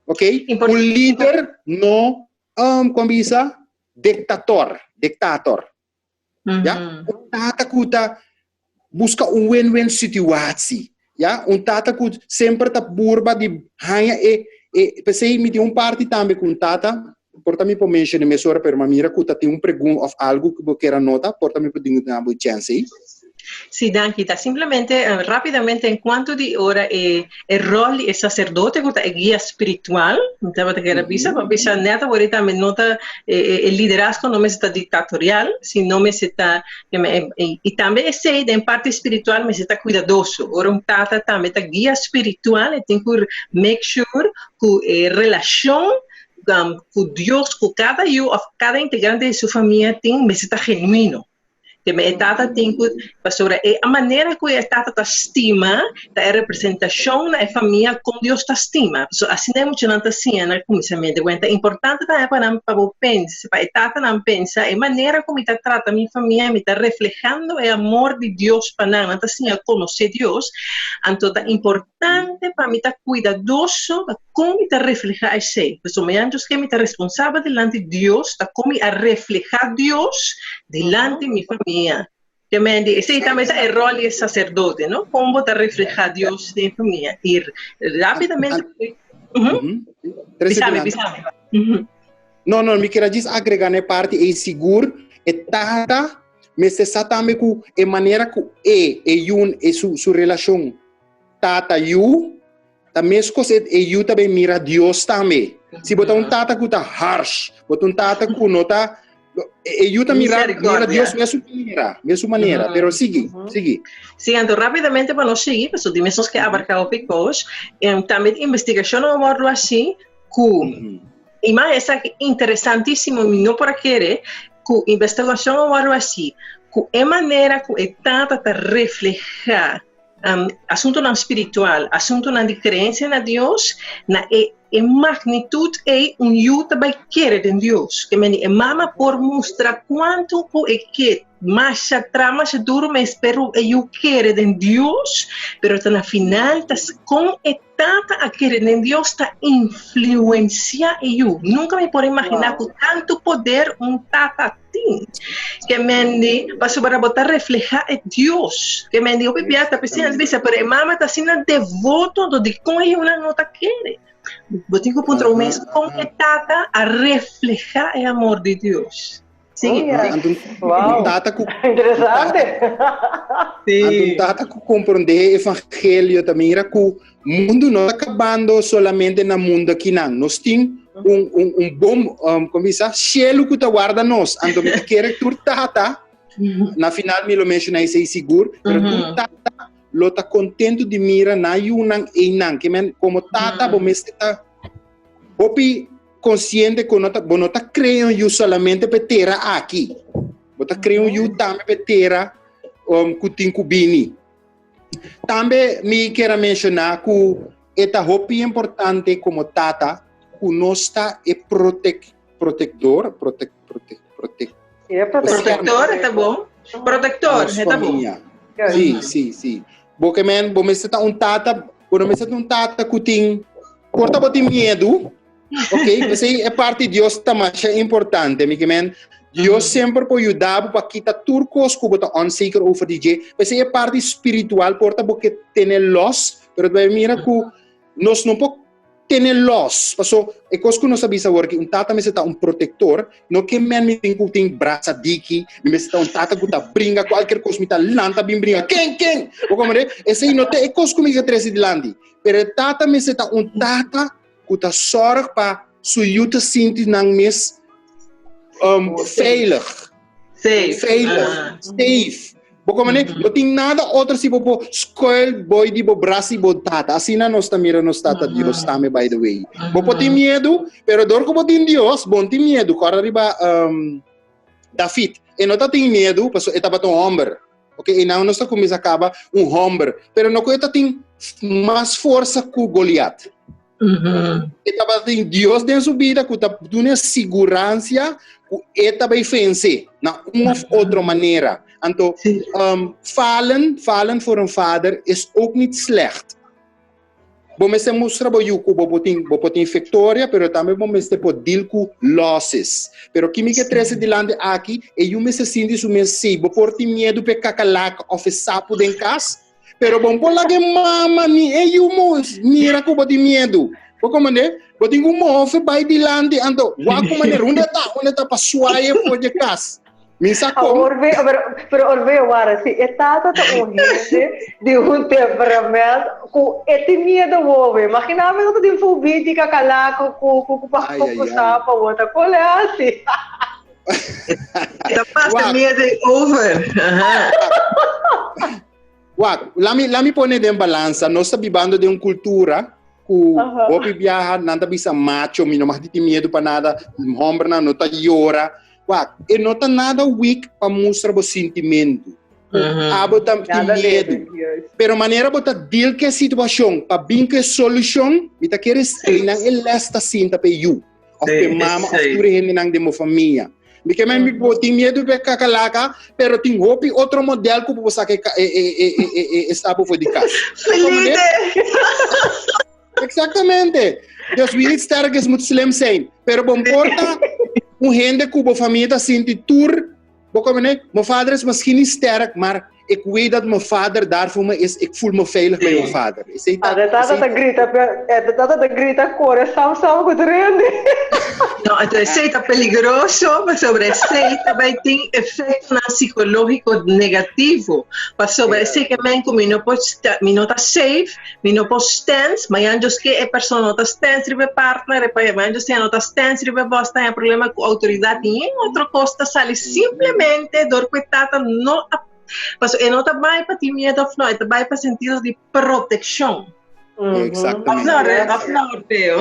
[SPEAKER 5] Ok? Un lider no, um, kon bisa? Diktator, diktator. Ya? Un tata ku ta buska un win-win situatie. Ya? Un tata ku semper ta burba di haña e, e p'esei mi tin un parti tambe ku un tata, por ta mi por menshona mesora, pero mi a mira ku ta tin un pregun òf algu ku bo kier a nota, por ta mi por duna bo e chèns ei.
[SPEAKER 4] Sí, danki. Ta simplemente rápidamente en cuanto di ora e e rol di e sacerdote ku ta e guia spiritual, mi tabata kere bisa, pa bisa net awor tambe no ta e e liderazgo no mester ta dictatorial, sino mester ta i tambe esei den parti spiritual mester ta cuidadoso. Ora un tata tambe ta guia spiritual e tin ku make sure ku e relashon ku Dios ku kada yu òf kada integrante di su famia tin mester ta genuino. Te me e tata tin ku, pasobra e manera ku e tata ta stima ta e representashon na e famia kon Dios ta stima. So asina e muchanan ta siña na kuminsamentu. Bueno, ta importante tambe pa nan, pa bo pensa, pa e tatanan pensa, e manera ku mi ta trata mi famia, mi ta reflehando e amor di Dios pa nan. Nan ta siña konosé Dios. Anto ta importante pa mi ta kuidadoso pa kon mi ta reflehá esei. Pasobra mi antes ke mi ta responsabel dilanti Dios, ta kon mi a reflehá Dios dilanti mi famia. Ke men di, esei tambe ta e ròl di e saserdote, no? Kon bo ta reflehá Dios den e famia. I rápidamente. Bisami, bisami.
[SPEAKER 5] No, no, mi kier a djis agregá na e parti ei sigur e tata mester sa tambe ku e manera ku e, e yun, e su, su relashon tata-yu, Ta meskos e e yu ta bay mira Dios tambe. Si bo ta un tata ku ta harsh, bo ta un tata ku no ta e yu ta mira mira Dios mesun manera, mesun manera, pero sigui, sigui.
[SPEAKER 4] Sí, anto rápidamente pa nos sigui, pasobra di mes nos ke abarká hopi kos, tambe di investigashon a wòrdu hasi ku i mas esaki interesantísimo, mi no por a kere ku investigashon a wòrdu hasi ku e manera ku e tata ta reflehá asuntunan spiritual, asuntunan di kreensia na Dios, na e e magnitut ei un yu ta bai kere den Dios. Ke meni e mama por mustra kuantu ku e ke masha tra masha duru mes pero e yu kere den Dios, pero ta na final ta kon e tata a kere den Dios ta influensia e yu. Nunka mi por imaginá ku tantu poder un tata Tin. Ke men di, pasobra bo ta reflehá e Dios. Ke men di, hopi bia ta p'esei nan ta bisa, pero e mama ta asina devoto, anto dikon e yunan no ta kere? Bo tin ku puntra bo mes kon e tata a reflehá e amor di Dios.
[SPEAKER 5] Sigui. Anto un tata ku
[SPEAKER 2] Interesante.
[SPEAKER 5] Anto un tata ku komprondé e evangelio ta mira ku mundu no ta kabando solamente na mundu akinan. Nos tin un, un, un bon, um, como bisa, cielo ku ta guarda nos. Anto mi ta kere tur tata, na final mi lo menciona esei sigur, pero tur tata lo ta contento di mira na yunan einan. Ke men, como tata, bo mester ta hopi consciente ku no ta, bo no ta crea un yu solamente pe tera aki. Bo ta crea un yu tambe pe tera um, ku tin ku bini. Tambe mi kier a menciona ku e ta hopi importante como tata ku nos ta e protek protekdor protek protek protek
[SPEAKER 4] Protector, ta bon. Protector, ta bon.
[SPEAKER 5] Sí, sí, sí. Bo ke men, bo mester ta un tata, bo no mester ta un tata ku tin. Por ta bo tin miedu, ok, p'esei e parti Dios ta masha importante, mi ke men, Dios semper por yuda bo pa kita tur kos ku bo ta onzeker over di dje. P'esei e parti spiritual por ta bo ke tene los, pero bo mira ku nos no por tene los, paso e kos ku nos a bisa awor ki un tata mester ta un protektor, no ke men mi tin ku tin brasa diki, mi mester ta un tata ku ta bringa kualkier kos, mi ta lanta bin bringa, ken ken, bo komprende? Esei no ta e kos ku mi ke trese dilanti. Pero e tata mester ta un tata ku ta sòrg pa su yu ta sinti nan mes um, veilig.
[SPEAKER 4] Safe.
[SPEAKER 5] Veilig.
[SPEAKER 4] Ah.
[SPEAKER 5] Safe. Bo komane, no tin nada otro si bo por skuil boy di bo brasa i bo tata. Asina nos ta mira nos tata Dios tambe, by the way. Bo por tin miedu, pero dor ku bo tin Dios, bo no tin miedu. Kòrda riba um, David. E no ta tin miedu, pasobra e tabata un hòmber. Ok, e nou nos ta kuminsá kaba un hòmber, pero no ku e ta tin mas forsa ku Goliat. E tabatin Dios den su bida ku ta duna siguransia ku e ta bai vense na un of otro manera. Anto, falen, falen voor een vader is ook niet slecht. Bo mester mustra bo yu ku bo por tin, bo por tin viktoria, pero tambe bo mester por deal ku losses. Pero ki mi ke trese dilanti aki, e yu mester sinti su mes safe. Bo por tin miedu p'e kakalaka òf e sapu den kas, pero bo no por laga e mama ni e yu mira ku bo tin miedu. Bo komprende? Bo tin ku move bai dilanti, anto wak ku manera unda e ta, unda e ta pa swaye for dje kas. Mi sa
[SPEAKER 2] kon. Orfeo, pero, pero Orfeo, wara, si e tata ta un hende di un temperament ku e tin miedo wowe. Imagina mi ta tin fobia di kakalako ku ku ku pa ku ku sapa wo ta kole hasi.
[SPEAKER 4] Ta pasa miedo over.
[SPEAKER 5] Wak, lami lami pone den balansa. Nos ta bibando den un kultura ku hopi biaha nan ta bisa macho, mi no mag di tin miedo pa nada, hombernan no ta yora. Wak, e no ta nada weak pa mustra bo sintimentu. Abo ta tin miedu. Pero manera bo ta deal ku e situashon pa bin ku e solushon, mi ta kere einan e les ta sinta pa e yu, òf pa e mama, òf tur e hendenan den bo famia. Mi ke men bo tin miedu pa e kakalaka, pero tin hopi otro modèl ku bo por saka e sapu for di kas.
[SPEAKER 4] Felipe!
[SPEAKER 5] Exactamente. Dus wie niet sterk is, moet slim zijn. Pero bon porta, un hende ku bo familia ta sinti tur, bo come ne, mijn vader is misschien niet sterk, maar ik weet dat mijn vader daar voor me is. Ik voel me veilig bij mijn vader. Esei ta,
[SPEAKER 2] Ah, de tata
[SPEAKER 5] esei
[SPEAKER 2] ta grita, de tata ta grita, kore sam sam ku tur hende.
[SPEAKER 4] No, anto esei ta peligroso, pasobra esei ta bai tin efectonan psicológico negativo. Pasobra esei ke men ku mi no por, mi no ta safe, Mi no por stens, mañan Dios ke e persona no ta stens riba e partner, e pa mañan Dios ke no ta stens riba e bos, ta haña problema ku outoridat i en otro kos ta sali simplemente dor ku e tata no a paso e no ta bai pa tin miedo of no, e ta bai pa sentido di protekshon.
[SPEAKER 5] Exactamente.
[SPEAKER 4] Of no, of no, Orfeo?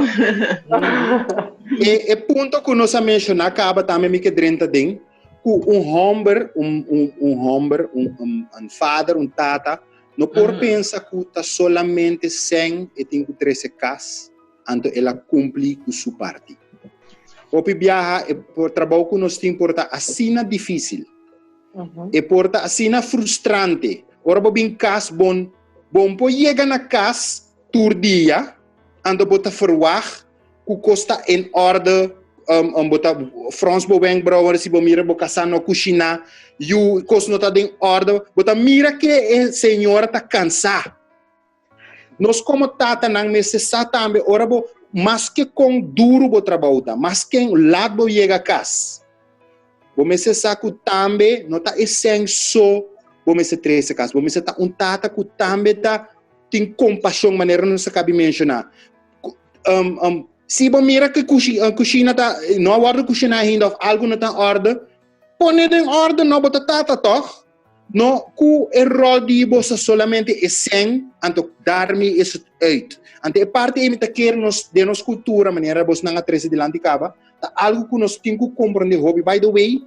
[SPEAKER 5] E, e punto ku nos a menshoná kaba tambe mi ke drenta den, ku un hòmber, un, un, un hòmber, un, un, un vader, un tata, No por pensa ku ta solamente sèn e tin ku trese kas, anto el a kumpli ku su parti. Hopi biaha e por trabou ku nos tin por ta asina difísil. E por ta asina frustrante. Ora bo bin kas bon bon por yega na kas tur dia, anto bo ta ferwagt ku kos ta en orde, um, um, bo ta frons bo wenkbrauwen si bo mira bo kasá no kushiná, yu kos no ta den orde, bo ta mira ke e señora ta kansá. Nos komo tatanan mester sa tambe ora bo maske kon duru bo trabou ta, maske lat bo yega kas, bo mester sa ku tambe no ta e sèn so bo mester trese kas, bo mester ta un tata ku tambe ta tin kompashon manera nos a kabi menshoná. Um, um, si bo mira que cushi, uh, cushina ta, no a wordo cushina ainda of algo no ta orde, pone den orde, no bo ta tata toch? No ku e rol di bo sa solamente e sen, anto daarmee is het uit. Anto e parte ei mi ta kere nos, den nos cultura, manera bos nan a trece dilanti caba, ta algo ku nos tin ku comprende hopi. By the way,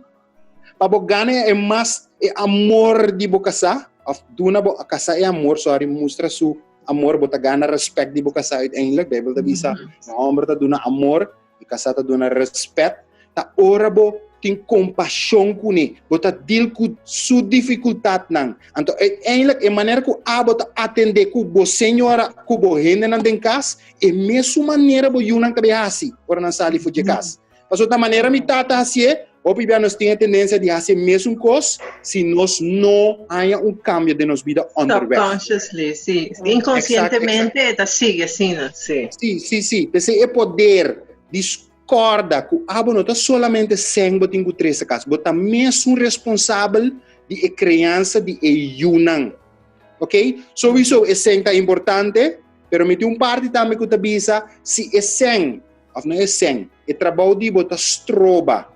[SPEAKER 5] pa bo gana e mas e amor di bo casá, of duna bo casá e amor, sorry, mustra su amor, bo ta gana respect di bo kasá uiteindelijk. Bijbel ta bisa, e homber ta duna amor, e kasá ta duna respect. Ta ora bo tin kompashon kuné, bo ta deal ku su difikultatnan. Anto uiteindelijk e manera ku abo ta atendé ku bo señora, ku bo hendenan den kas, e mesun manera bo yunan ta bai hasi ora nan sali for dje kas. Pasobra ta manera mi tata hasié, hopi bia nos tin e tendensia di hasi e mesun kos si nos no haña un kambio den nos bida onderweg.
[SPEAKER 4] Subconsciously, sí. Inkonsientemente e ta sigui asina, sí.
[SPEAKER 5] Sí, sí, sí. P'esei e poder di kòrda ku abo no ta solamente sèn bo tin ku trese kas, bo ta mesun responsabel di e kriansa di e yunan. Ok? Sowiso e sèn ta importante, pero mi tin un parti tambe ku ta bisa si e sèn òf no e sèn, e trabou di bo ta stroba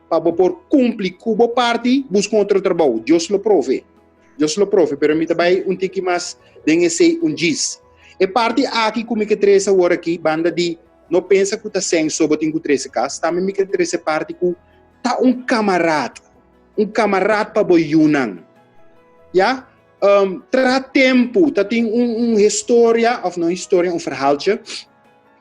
[SPEAKER 5] pa bo por kumpli ku bo parti, buska un otro trabou. Dios lo prove. Dios lo prove, pero mi ta bai un tiki mas den esei un djis. E parti aki ku mi ke trese awor aki, banda di No pensa ku ta sèn so bo tin ku trese kas, tambe mi ke trese parti ku ta un kamarad, un kamarad pa bo yunan. Ya? Um, traha tempu, ta tin un, un historia, of no historia, un verhaaltje,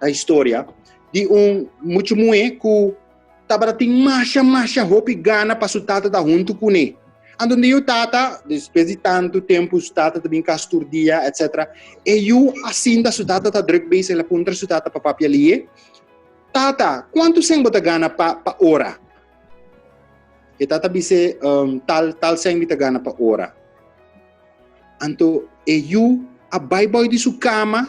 [SPEAKER 5] ta historia, di un mucho muhé ku tabata tin masha, masha hopi gana pa su tata ta huntu kuné. Anto di yu tata, despues di tantu tempu su tata ta bin kas tur dia, etc. E yu a sinta su tata ta druk bezig, el a puntra su tata pa papia lié, Tata, kuantu sen bo ta gana pa pa ora? E tata bis'é, um, tal tal sen mi ta gana pa ora. Anto e yu a bai boi di su kama,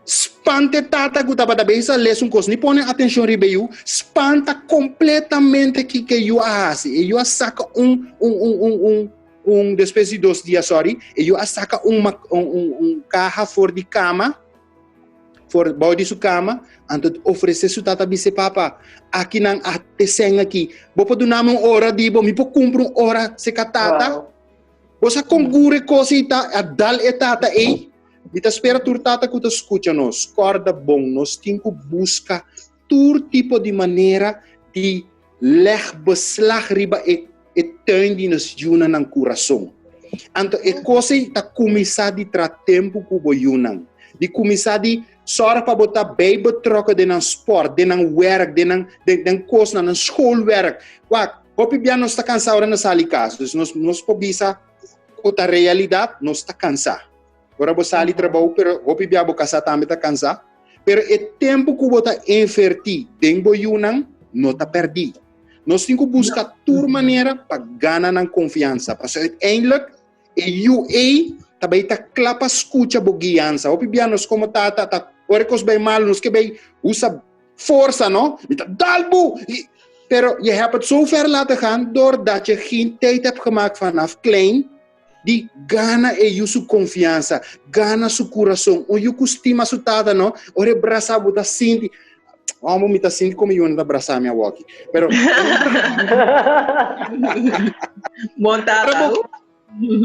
[SPEAKER 5] spanta e tata ku tabata bezig a lesa un kos, ni pone atenshon riba e yu, spanta kompletamente kiko e yu a hasi. E yu a saka un, un, un, un, un, un, despues di dos dia, sorry, e yu a saka un, un, un, un kaha for di kama, for bou di su kama, anto ofresé su tata bis'é, Papa, aki nan a te sèn aki, bo por duna mi un ora di bo, mi por kumpra un ora seka tata?
[SPEAKER 2] Wow.
[SPEAKER 5] Bo sa kon gure e kos ei ta, a dal e tata ei? Mi ta spera tur tata ku ta skucha nos, kòrda bon, nos tin ku buska tur tipo di manera di lèg beslag riba e e tuin di nos yunan nan kurason. Anto e kos ei ta kuminsá di tra tempu ku bo yunan, di kuminsá di sòrg pa bo ta bei betrokken den nan spòrt, den nan wèrk, den nan den den kosnan, nan schoolwerk. Wak, hopi bia nos ta kansá ora nos sali kas, dus nos nos por bisa ku ta realidat, nos ta kansá. Ora bo sali trabou, pero hopi bia bo kasá tambe ta kansá. Pero e tempu ku bo ta invertí den bo yunan no ta pèrdí. Nos tin ku buska tur manera pa gana nan konfiansa, pasobra uiteindelijk e yu ei ta bai ta kla pa skucha bo guiansa. Hopi bia nos komo tata ta ora e kos bai malu nos ke bai usa forsa, no? Mi ta dal bo! Pero je hebt het zo ver laten gaan doordat je geen tijd hebt gemaakt vanaf klein di gana e yu su konfiansa, gana su kurason. Un yu ku stima su tata, no? Ora e brasa bo ta sinti, Amo mi ta sinti como yu ta brasa mi awoki. Pero
[SPEAKER 4] Bon tata.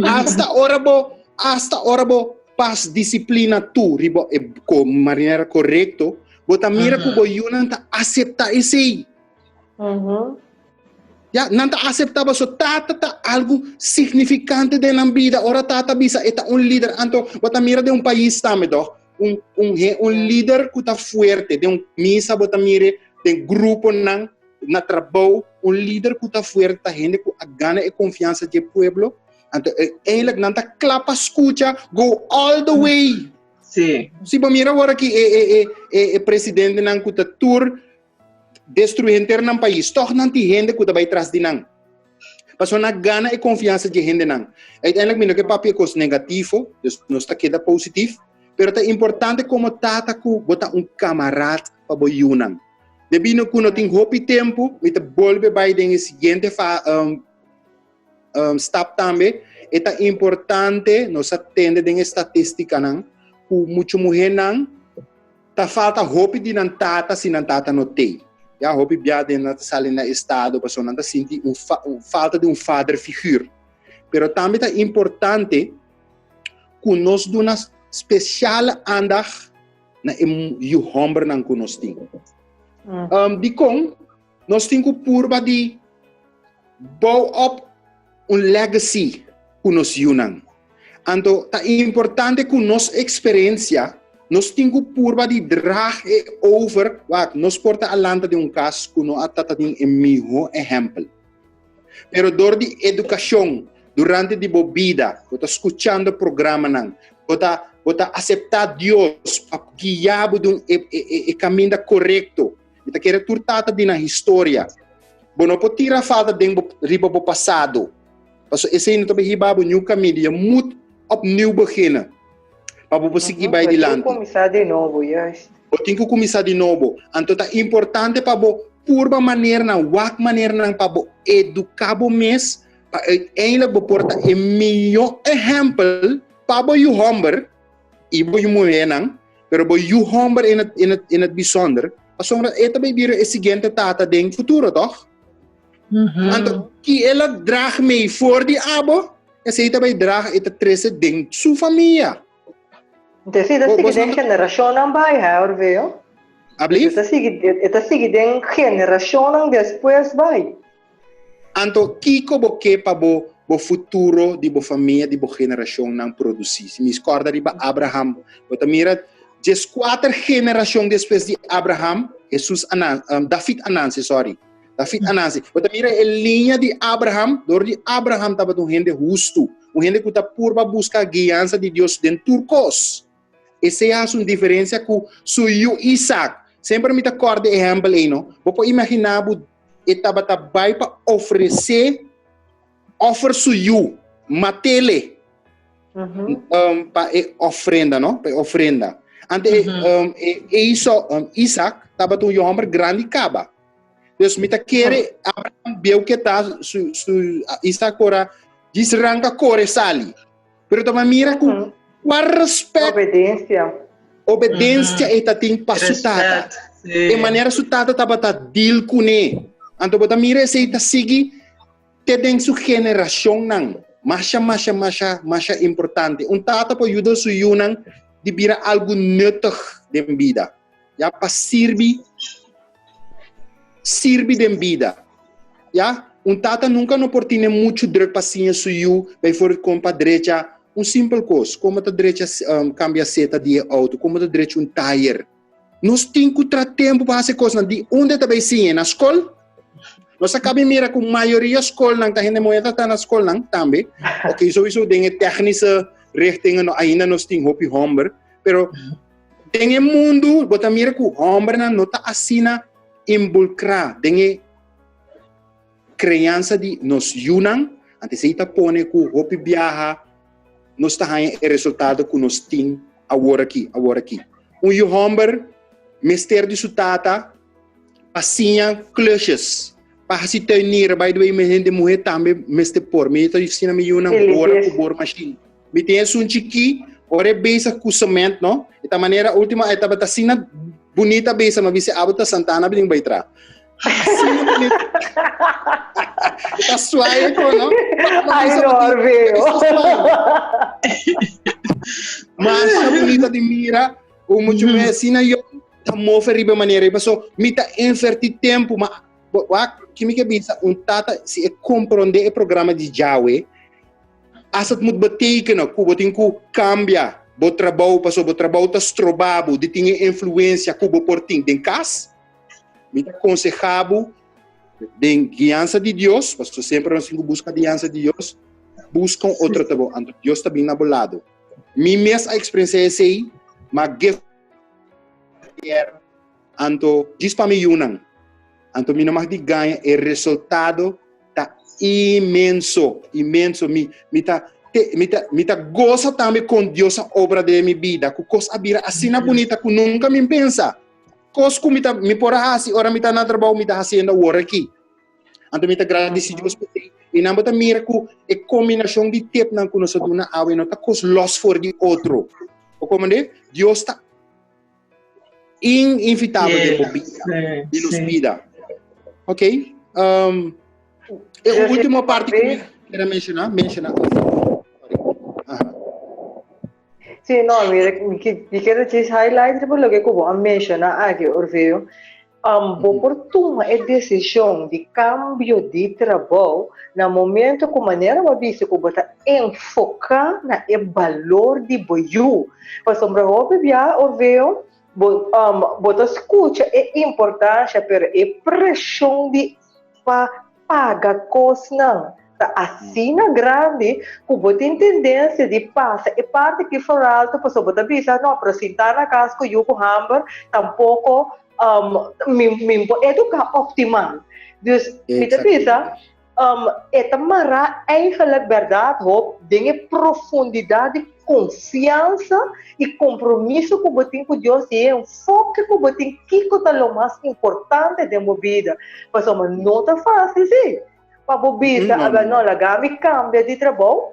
[SPEAKER 5] Hasta ora bo, hasta ora bo pas disciplina tu riba e ko manera correcto, bo ta mira ku bo yunan ta acepta esei. Ya, nan ta acepta paso tata ta algo significante den nan bida. Ora tata bisa e ta un lider, anto bo ta mira den un pais tambe toch? Un, un, un lider ku ta fuerte, den un misa bo ta mire, den gruponan, na trabou, un lider ku ta fuerte ta hende ku a gana e konfiansa di e pueblo. Anto uiteindelijk nan ta kla pa skucha, go all the way.
[SPEAKER 4] Sí.
[SPEAKER 5] Si bo mira awor aki e, e, e, e, e presidentenan ku ta tur destruí henter nan pais, tòg nan tin hende ku ta bai tras di nan. Pasobra nan a gana e konfiansa di e hendenan. Uiteindelijk mi no ke papia kos negativo, dus nos ta keda positif, pero ta importante komo tata ku bo ta un kamarad pa bo yunan. Debí no ku no tin hopi tempu, mi ta bolbe bai den e siguiente fa, um, um, stap tambe. E ta importante nos a tende den e statistikanan ku muchu muhénan Ta falta hopi di nan tata si nan tata no tei. Ya, hopi bia den nan ta sali na estado pasobra nan ta sinti un, fa, un falta di un vaderfiguur. Pero tambe ta importante ku nos duna spesiale aandacht na e yu hombernan ku nos tin. Um, dikon? Nos tin ku purba di bou op un legacy ku nos yunan. Anto ta importante ku nos eksperensia. Nos tin ku purba di draag e over, wak, nos por ta a lanta den un kas ku no a tata tin e mihó ehèmpel. Pero dor di edukashon durante di bo bida, bo ta skuchando programanan, bo ta bo ta aseptá Dios pa guia bo den e e e kaminda korekto. Mi ta kere tur tata di nan historia. Bo no por tira falta den bo riba bo pasado. Pasobra esei no ta bay hiba bo niun kaminda. Je moet opnieuw beginnen. Pa bo por sigui bai dilanti.
[SPEAKER 2] Bo tin ku kuminsá di nobo, juist.
[SPEAKER 5] Bo tin ku kuminsá di nobo. Anto ta importante pa bo purba maneranan, wak maneranan pa bo eduká bo mes pa uiteindelijk bo por ta e mihó ehèmpel pa bo yu hòmber i bo yu muhénan, pero bo yu hòmber in het, in het, in het bijzonder, pasobra e ta bai bira e siguiente tata den futuro, tòg? Anto, ki el a draag mee for di abo, esei ta bai draag, e ta trese den su famia.
[SPEAKER 2] Entonces, e ta sigui den generacionnan bai, hè, Orveo?
[SPEAKER 5] Ablief?
[SPEAKER 2] E ta sigui den generacionnan despues bai.
[SPEAKER 5] Anto, kiko bo ke pa bo bo futuro di bo famia, di bo generacionnan produci? Si mi scorda riba Abraham, bo ta mira dieskuater generacion despues di Abraham, Jesus a nan, David a nanse, sorry. David a nase. Bo ta mira e liña di Abraham, dor di Abraham tabata un hende hustu, un hende ku ta purba buska guiansa di Dios den tur kos. Esei a hasi un diferensia ku su yu Isaac. Semper mi ta kòrda e ehèmpel ei, no? Bo por imaginá bo e tabata bai pa ofresé, òfer su yu, mat'ele, um, pa e ofrenda, no? Pa e ofrenda. Ante mm -hmm. um, e, Esau, um, Isaac tabata un yu hòmber grandi kaba. Dus mi ta kere Abraham bieu ke ta su, su Isaac ora djis ranka kore sali. Pero ta mira ku mm -hmm. kwa respect
[SPEAKER 2] obedencia
[SPEAKER 5] obedencia mm -hmm. e ta tin pa su tata. Sí. E manera su tata tabata deal kuné. Anto bo ta mira esei ta sigui te den su generacionnan. Masha, masha, masha, masha importante. Un tata por yuda su yunan di bira algo nuttig den bida. Ya pa sirbi sirbi den bida. Ya, un tata nunca no por tine mucho druk pa siña su yu, bijvoorbeeld kon pa drecha un simpel kos, como ta drecha um, cambia seta di e auto, como ta drecha un tire. Nos tin ku tra tempo pa hasi kosnan. Di unda ta bai siña? Na skol? Nos a kabi mira ku mayoria skolnan ta hende muhé ta ta na skolnan tambe. Ok, sowieso den e technische richtingen no, ainda nos tin hopi homber, pero Den e mundu bo ta mira ku hòmbernan no ta asina inbulkrá den e kreansa di nos yunan, anto esei ta pone ku hopi biaha nos ta haña e resultado ku nos tin aworakí, aworakí. Un yu hòmber mester di su tata pa siña klusjes, pa hasi tuinier, by the way mi hende muhé tambe mester por, mi ta siña mi yunan bora ku bormashin. Mi tin esun chikí, ora e bezig ku cement, no? E ta manera último e tabata asina bunita bezig, ma bisa abo ta Santana bin bai tra. Asina bunita. E ta suai ko, no?
[SPEAKER 2] Ai, no, Orfeo.
[SPEAKER 5] Masha bunita di mira, o mucho mm -hmm. asina yo ta move riba manera, paso mi ta inverti tempo, ma wak, kimi ke bisa un tata si e comprende e programa di Yahweh, As het moet betekenen ku bo tin ku kambia bo trabou pasobra bo trabou ta stroba bo di tin e influensia ku bo por tin den kas, mi ta konsehá bo den guiansa di Dios, pasobra semper nos tin ku buska guiansa di Dios, buska un otro trabou, anto Dios ta bin na bo lado. Mi mes a eksperensiá esei, ma gef anto djis pa mi yunan, anto mi no mag di gaña e resultado ta inmenso, inmenso. Mi, mi ta, te, mi ta, mi ta goza tambe con Dios a obra de mi vida, ku kos a bira asina bonita ku nunca mi pensa. Kos ku mi ta, mi por a hasi ora mi ta na trabou, mi ta hasiendo awor aki. Anto mi ta gradisi Dios pa esei. I nan bo ta mira ku e kombinashon di tepnan ku nos a duna awe no ta kos los for di otro. Bo komprende? Dios ta Inevitabel den bo bida, di nos bida. Ok. Um, e último parte que mi quiero mencionar, mencionar.
[SPEAKER 2] Sí, no, mira, mi quiero just highlight por lo que como a mencionar aquí, Orfeo. Bo por tuma e desishon di kambio di trabou na momento ku manera bo a bisa ku bo ta enfoká na e balor di bo yu. Pasobra hopi bia Orveo bo bo ta skucha e importansha pero e preshon di pa paga kosnan ta asina grandi ku bo tin tendensia di pasa e parti ki vooralto pasobra bo ta bisa no pero sinta na kas ku yu ku hamber tampoko mi mi por eduká optimal. Dus mi ta bisa e ta mará eigenlijk bèrdat hop den e profundidat di konfiansa i kompromiso ku bo tin ku Dios i e enfoke ku bo tin kiko ta lo mas importante den bo bida. Pasobra no ta fásil si pa bo bisa abel no laga mi kambia di trabou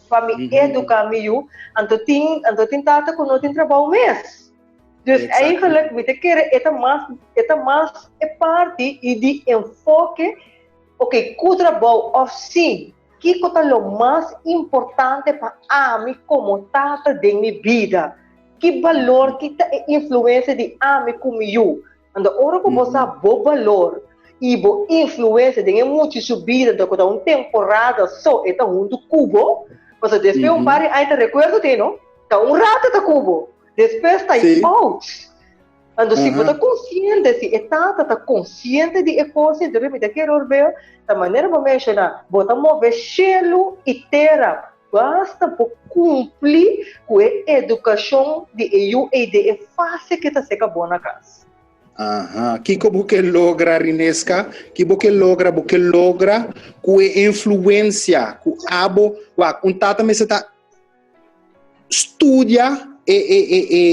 [SPEAKER 2] pa mi eduká mi yu anto tin anto tin tata ku no tin trabou mes. Dus eigenlijk mi ta kere e ta mas e ta mas e parti i di enfoke ok ku trabou òf sin kiko ta lo mas importante pa ami komo tata den mi bida. Ki balor ki ta e influensia di ami ku mi yu. Anto ora ku bo sa bo balor i bo influensia den e mucha su bida anto ku ta un temporada so e ta huntu ku bo, pasobra despues un par di aña ta rekuerdo tin no, ta un rato ta ku bo, despues ta out. Anto si bo ta konsiente, si e tata ta konsiente di e kos ei, mi ta kere orbea, ta manera bo menshoná, bo ta move shelu i tera Basta bo kumpli ku e edukashon di e yu ei den e fase ke ta seka bo na kas.
[SPEAKER 5] Aha, kiko bo ke logra Rineska? Ki bo ke logra? Bo ke logra ku e influensia ku abo, wak, un tata mester ta studia e e e e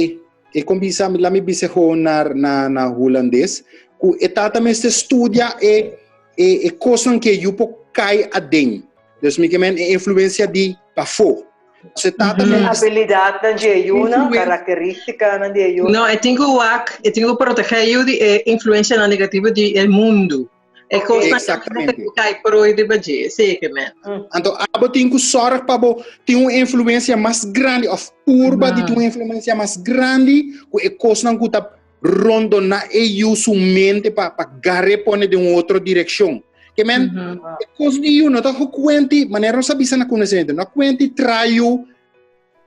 [SPEAKER 5] e kon bisa, la mi bisa gewoon na na na hulandes, ku e tata mester studia e e e kosnan ke e yu por kai aden. Dus mi ke men e influencia di pafó. Se tata
[SPEAKER 2] mm -hmm. Habilidadnan di e yunan, karakterístikanan di e yunan.
[SPEAKER 4] No, e tin ku wak, e tin ku protegé yu di e influencianan negativo di e mundu. E okay. kosnan
[SPEAKER 5] Exactamente.
[SPEAKER 4] ku kai prooi riba dje, zeker men.
[SPEAKER 5] Anto abo tin ku zorg pa bo tin un influencia mas grandi of purba mm -hmm. di tin un influencia mas grandi ku e kosnan ku ta rondoná e yu su mente pa pa gar'é pone den un otro direkshon. Ke men, e kos di yu no ta kuenti, manera nos a bisa na kuminsamentu, no kuenti tra yu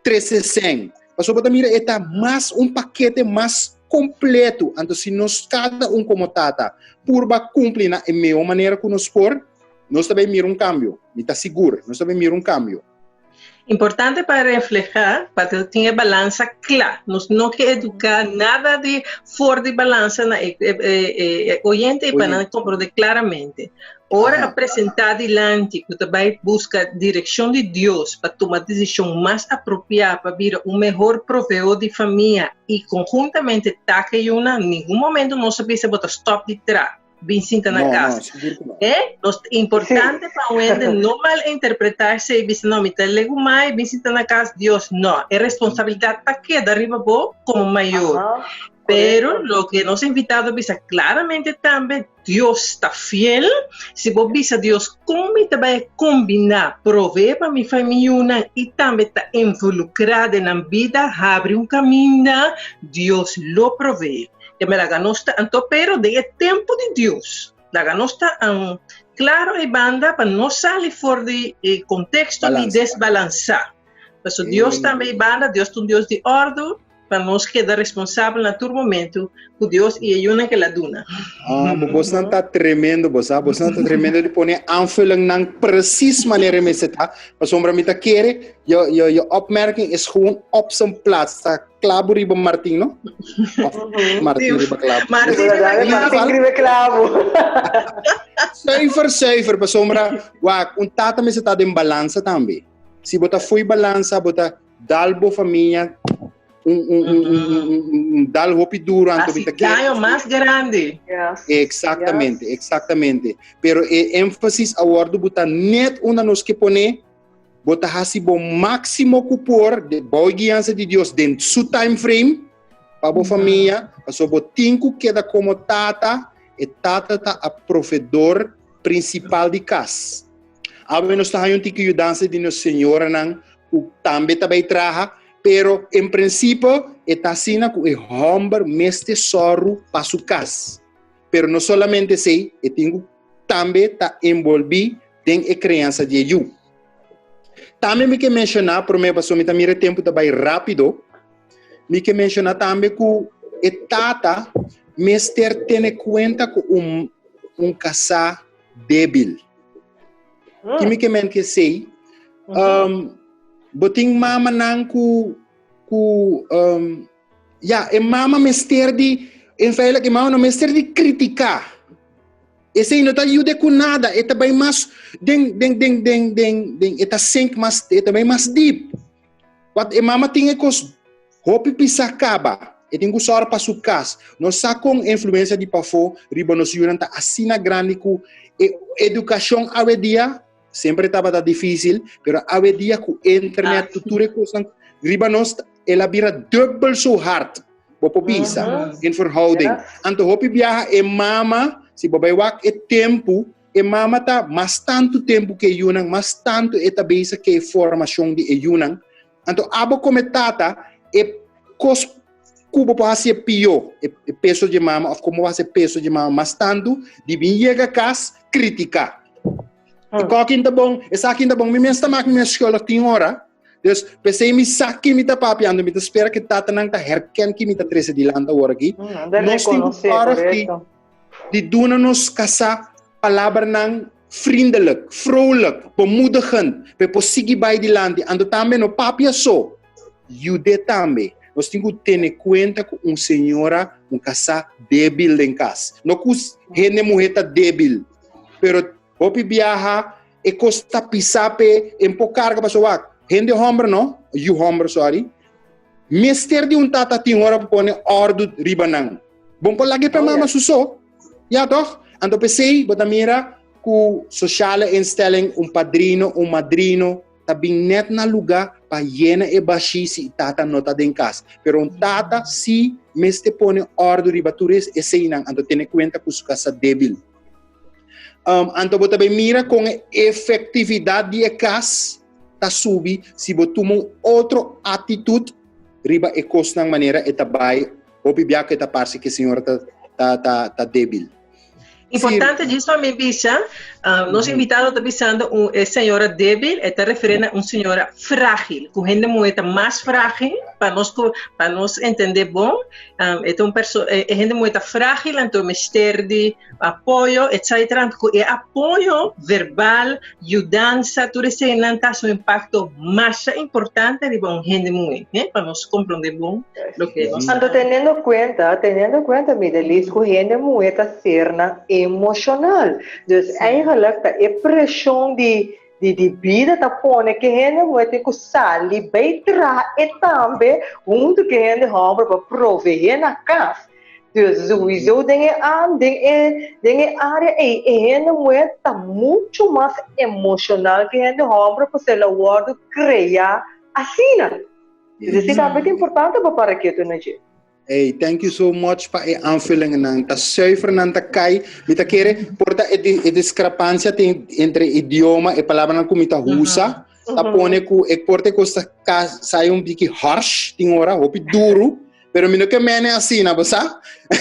[SPEAKER 5] trese sèn. Pasobra bo ta mira e ta mas un pakete mas kompleto. Anto si nos kada un komo tata purba kumpli na e mehor manera ku nos por, nos ta bai mira un kambio. Mi ta sigur, nos ta bai mira un kambio.
[SPEAKER 4] Importante pa refleha, pa tin e balansa kla. Nos no ke eduká nada di for di balansa na e, e, e, e oyente i pa nan komprondé klaramente. Ora a presentá dilanti ku ta bai buska direkshon di Dios pa tuma desishon mas apropiá pa bira un mehor proveó di famia i konhuntamente taka e yunan, ningun momento nos a bisa bo ta stòp di tra. bin sinta na
[SPEAKER 5] No,
[SPEAKER 4] cas.
[SPEAKER 5] no, sigur ku no.
[SPEAKER 4] Eh? Nos importante pa un hende no malinterpretar se y bisa no, mi ta legumai, bin sinta na cas, Dios no. E responsabilidad ta keda riba bo como mayor.
[SPEAKER 2] Aha,
[SPEAKER 4] Pero
[SPEAKER 2] correcto.
[SPEAKER 4] lo que nos invitado bisa claramente tambe, Dios ta fiel. Si bo bisa Dios, con mi ta bai combina, provee pa mi famiunan y tambe ta involucra den nan bida, habri un caminda, Dios lo provee. Ke me laga nos ta anto pero den e tempo di Dios. Laga nos ta um, claro e banda pa no sali for di e contexto di
[SPEAKER 5] Balansa.
[SPEAKER 4] desbalansa. Paso Dios tambe e banda, Dios ta un Dios di ordo, pa nos keda responsabel na tur momento ku Dios i e yunan ke la duna.
[SPEAKER 5] Ah, bo bosnan ta tremendo, bo sa, bosnan ta tremendo di pone aanvullingnan precies manera mester ta. Pasobra mi ta kere, je, je, je opmerking is gewoon op zijn plaats. Ta Klabu riba Martin, no? Of Martin riba klabu.
[SPEAKER 4] Martin riba
[SPEAKER 2] Martin riba klabu.
[SPEAKER 5] Zuiver, zuiver, pasobra wak, un tata mester ta den balansa tambe. Si bo ta foei balansa, bo ta dal bo famia un, un, un, un, un, un, un dal hopi duro anto
[SPEAKER 4] Hasi
[SPEAKER 5] mi ta kere.
[SPEAKER 4] daño mas grandi.
[SPEAKER 2] Yes.
[SPEAKER 5] Exactamente,
[SPEAKER 2] Yes.
[SPEAKER 5] exactamente. Pero e énfasis a wordo buta net unda nos ke pone Bo ta hasi bo máksimo ku por de bou e guiansa di Dios den su time frame pa bo famia, pasobra bo tin ku keda komo tata, e tata ta a provedor prinsipal di kas. Awe nos ta haña un tiki yudansa di nos señoranan ku tambe ta bai traha, pero en prinsipio e ta asina ku e hòmber mester sòru pa su kas. Pero no solamente esei, e tin ku tambe ta enbolbí den e kriansa di e yu. Tambe mi ke menshoná, promé pasobra mi ta mira e tempu ta bai rápido, mi ke menshoná tambe ku e tata mester tene kuenta ku un un kasá débil. Ki mi ke men ku esei? Bo tin mamanan ku ku ya, e mama mester di, en feitelijk e mama no mester di kritiká. Esei no ta yuda ku nada, e ta bai mas den den den den den den e ta sink mas, e ta bai mas deep. Wat e mama tin e kos hopi pisá kaba, e tin ku sòru pa su kas. Nos sa kon influensia di pafó riba nos yunan ta asina grandi ku e edukashon awe dia semper tabata difísil, pero awe dia ku internet, ku tur e kosnan riba nos, el a bira dubbel so hard. Bo por bisa, in verhouding. Anto hopi biaha e mama, si bo bai wak e tempu, e mama ta mas tantu tempu ku e yunan, mas tantu e ta bezig ku e formashon di e yunan. Anto abo kome tata, e kos ku bo por hasi e pió, e peso di e mama, òf komo bo hasi e peso di e mama mas tantu, di bin yega kas, kritiká. E kòkin ta bon, esaki ta bon, mi mes ta mak mi mes schuldig tin ora. Dus, p'esei mi sa ki mi ta papia, anto mi ta spera ku tatanan ta herken ki mi ta trese dilanti awor aki.
[SPEAKER 2] Nos
[SPEAKER 5] tin ku kòrda di, di duna nos kasá palabranan vriendelijk, vrolijk, bemoedigend, pa e por sigui bai dilanti. Anto tambe no papia so, yud'é tambe. Nos tin ku tene kuenta ku un señora, un kasá débil den kas. No ku hende muhé ta débil, pero hopi biaha E kos ta pisá p'e, e por karga pasobra wak, hende hòmber no, yu hòmber sòri, mester di un tata tin ora pa pone òrdu riba nan. Bon por lag'é p'e mama su so. Ya tòg? Anto p'esei bo ta mira ku sociale instelling, un padrino, un madrino ta bin nèt na lugá pa yena e bashí si tata no ta den kas. Pero un tata sí mester pone òrdu riba tur eseinan, anto tene kuenta ku su kas ta débil. Um, anto bo tambe mira con e efectividad di e cas ta subi si bo tuma un otro actitud riba e cosnan manera e ta bai hopi bia que ta parse que señora ta ta ta, ta débil.
[SPEAKER 4] Importante djis pa mi bisa, nos invitado ta bisando un e señora débil, e ta referi na un señora frágil, ku hende muhé ta mas frágil, pa nos pa nos entende bon, e ta un perso e hende muhé ta frágil, anto mester di apoyo etcetera ku e apoyo verbal, yudansa, tur eseinan ta haci un impacto masha importante riba un hende muhé, he, pa nos comprende bon loke nos
[SPEAKER 2] Anto teniendo cuenta, teniendo cuenta Midelis ku hende muhé ta sernan emocional, dus eigenlijk ta e presion di di di bida ta pone ku hende muhé tin ku sali bay traha e tambe hunto ku hende homber pa proveé na kas. Dus sowieso den e an den e den e área ei e hende muhé ta mucho mas emoshonal ku e hende hòmber pasobra el a wòrdu kreá asina. Dus esei tambe ta importante pa para ketu na dje.
[SPEAKER 5] Hey, thank you so much pa e aanvullingen. Ta zuiver ta kai. Mi ta kere por ta e, e discrepancia ten, entre idioma e palabranan ku mi ta usa. Ta pone ku e por te kosta ka sai un biki harsh tin ora, hopi duru. Pero mi no ke mene asina, bo sa?
[SPEAKER 4] Sí,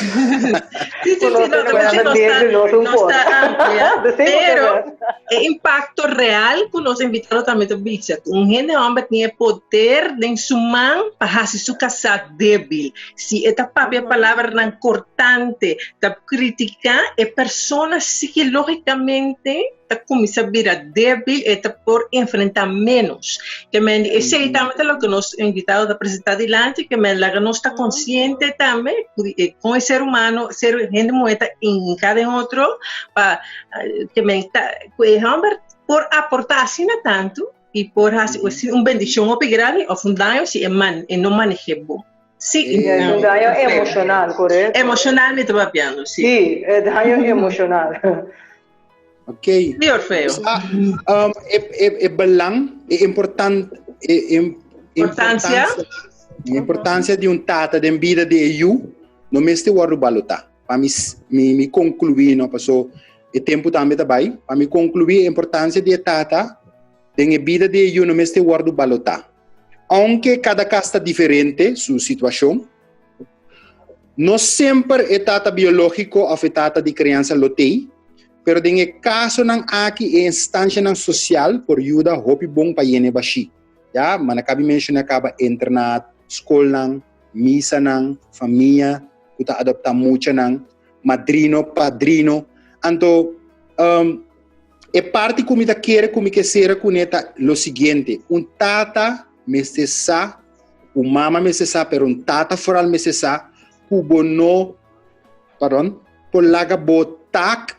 [SPEAKER 4] sí, sí, no, no, no está amplia, pero e impacto real ku nos invitado tambe ta bisa, ku un hende homber tin e poder den su man pa hasi su kasá débil. Si e ta papia palabranan kortante, ta kritiká e persona psikológikamente, ta kuminsá bira débil, e ta por enfrentá ménos. Ke men esei tambe ta loke nos invitado ta presentá dilanti, ke men laga nos ta konsiente tambe ku kon e ser humano, ser hende muhé ta hinká den otro pa ke men ta ku e hòmber por aportá asina tantu i por hasi un bendishon hopi grandi òf un daño si e man e no maneh'é bon.
[SPEAKER 2] Sí, es un daño emocional, correcto.
[SPEAKER 4] Emocional mi ta papiando, sí.
[SPEAKER 2] Sí, e daño emocional.
[SPEAKER 5] Ok.
[SPEAKER 4] Sí, Orfeo.
[SPEAKER 5] Sa, um, e, e, e belang, e important, e, e,
[SPEAKER 4] importancia.
[SPEAKER 5] E importancia di un tata den bida di e yu, no mester wordo balotá. Pa mi, mi, mi concluí, no, paso e tempo tambe ta bai. Pa mi concluí, e importancia di e tata den e bida di e yu no mester wordo balotá. Aunke kada kas ta diferente su situashon. No semper e tata biológiko òf e tata di kriansa lo t'ei, pero den e kasonan aki e instanshanan sosial por yuda hopi bon pa yena e bashí. Ya, manda kabi menshoná kaba internat, skolnan, misanan, famia ku ta adoptá muchanan, madrino, padrino. Anto, um, e parti ku mi ta kere ku mi ke sera kuné ta lo siguiente, un tata mester sa Un mama mester sa, pero un tata foral mester sa ku bo no, pardon, por laga bo taak,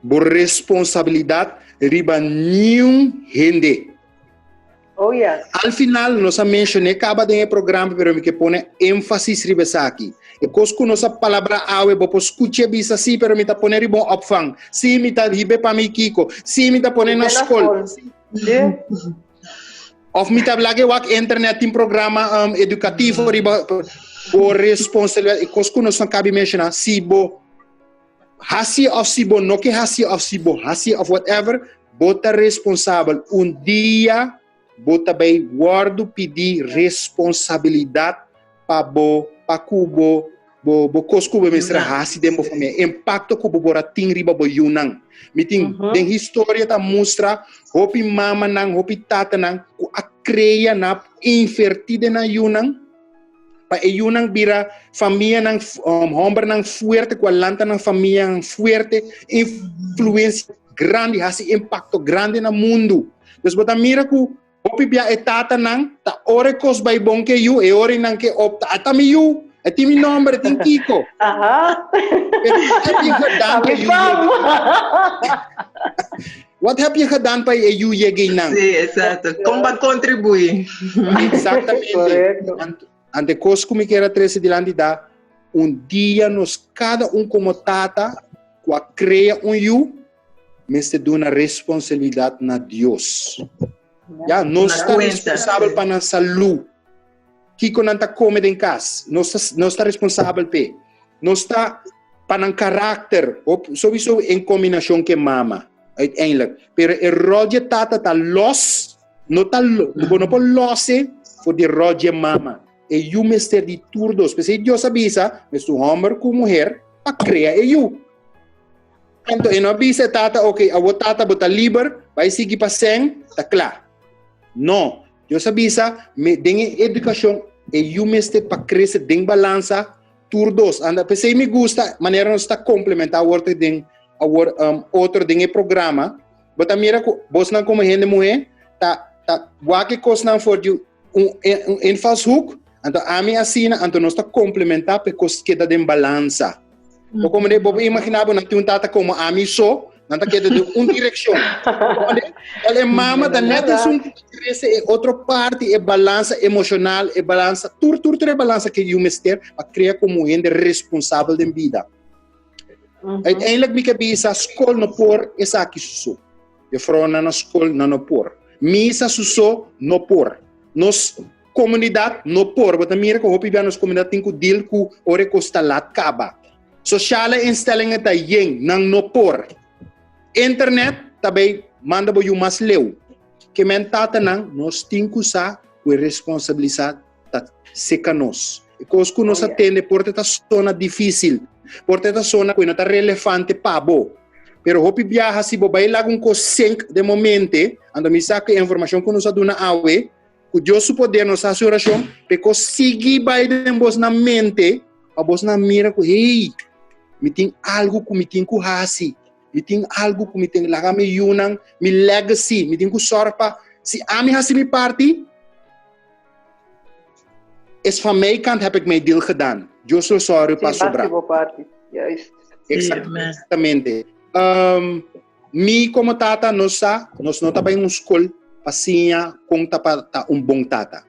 [SPEAKER 5] bo responsabilidat riba niun hende.
[SPEAKER 2] Oh yes.
[SPEAKER 5] Al final nos a menshoné kaba den e programa, pero mi ke pone énfasis riba esaki. E kos ku nos a palabrá awe, bo por skuch'é bisa sí, pero mi ta pone riba un opvang. Sí, mi ta hib'é pa mi kiko. Sí, mi ta pone na skol.
[SPEAKER 2] Sí.
[SPEAKER 5] Of mi ta blage wak internet tin programa um, educativo riba bo responsabilidad e kos ku nos no kabi mencionar si bo hasi of si bo no ke hasi of si bo hasi of whatever bo ta responsabel un dia bo ta bay wordu pidi responsabilidad pa bo pa ku bo bo bo kos ku bo mester hasi den bo famia impakto ku bo por a tin riba bo yunan mi tin den historia ta mustra hopi mamanan hopi tatanan ku a krea na inverti den nan yunan pa e yunan bira famianan um, hombernan fuerte ku a lanta nan famianan fuerte influensia grandi hasi impakto grandi na mundu dus bo ta mira ku Hopi bia e tatanan ta ora e kos bai bon ke yu, e ora nan ke opta, ata mi yu, e tin mi nomber, e tin kiko.
[SPEAKER 2] Aha.
[SPEAKER 5] Pero wat heb je gedaan pa yu Wat heb je gedaan pa e yu yega einan?
[SPEAKER 4] Sí, exacto. Kon ba kontribuí?
[SPEAKER 5] Exactamente.
[SPEAKER 2] Correcto.
[SPEAKER 5] Ante kos ku mi kier a trese dilanti ta, un dia nos kada un komo tata ku a krea un yu, mester duna responsabilidad na Dios. Ya, nos ta responsabel pa nan salú. Kiko nan ta come den cas, nos ta, nos ta responsabel pe. Nos ta pa nan karakter, op, sowieso in combinacion ke mama, uiteindelijk. Pero e rol dje tata ta los, no ta, bo no por lose for di rol dje mama. E yu mester di tur dos. P'esei Dios a bisa, mester un homber ku muher pa krea e yu. Anto e no a bisa e tata, ok, awor tata bo ta liber, bai sigui pa sèn, ta kla. No, Dios a bisa, me, den e edukashon, e yu mester pa krese den balansa tur dos. Anda, p'esei mi gusta manera nos ta komplementá awor te den awor um, otro den e programa. Bo ta mira ku bosnan komo hende muhé ta ta wak e kosnan for di un, un invalshoek, anto ami asina, anto nos ta komplementá pa e kos keda den balansa. Bo como de, bo imagina bo nan tin un tata como ami so, nan ta keda den un direccion. El e mama ta net es un crece e otro parti, e balansa emocional, e balansa, tur, tur, tur e balansa que yu mester pa crea como hende responsabel den vida. Uiteindelijk mi ke bisa, school no por esaki suso. Juffrouwnan na school nan no por. Misa suso no por. Nos Komunidat no por. Bo ta mira ku hopi bia nos komunidat tin ku deal ku ora e kos ta lat kaba. Sosiale instellingen ta yen, nan no por. Internet ta bay manda bo yu mas leu. Ke men tatanan nos tin ku sa ku e responsabilisat ta seka nos. E kos ku nos a tende por te ta sona difisil, por te ta sona ku e no ta relevante pa bo. Pero hopi biaha si bo bay laga un kos sink den momente, anto mi sa ku e informashon ku nos a duna awe, Ku Dios su poder nos hasi orashon p'e kos sigui bai den bosnan mente, pa bosnan mira ku, hey, mi tin algu ku mi tin ku hasi, mi tin algu ku mi tin, laga mi yunan, mi legacy, mi tin ku sòrg pa, si ami hasi mi parti, es van mijn kant heb ik mijn deel gedaan. Dios lo sòru pa sobra. Exactamente. Um, Mi komo tata nos sa, nos no ta bai un skol pa siña kon ta pa ta un bon tata.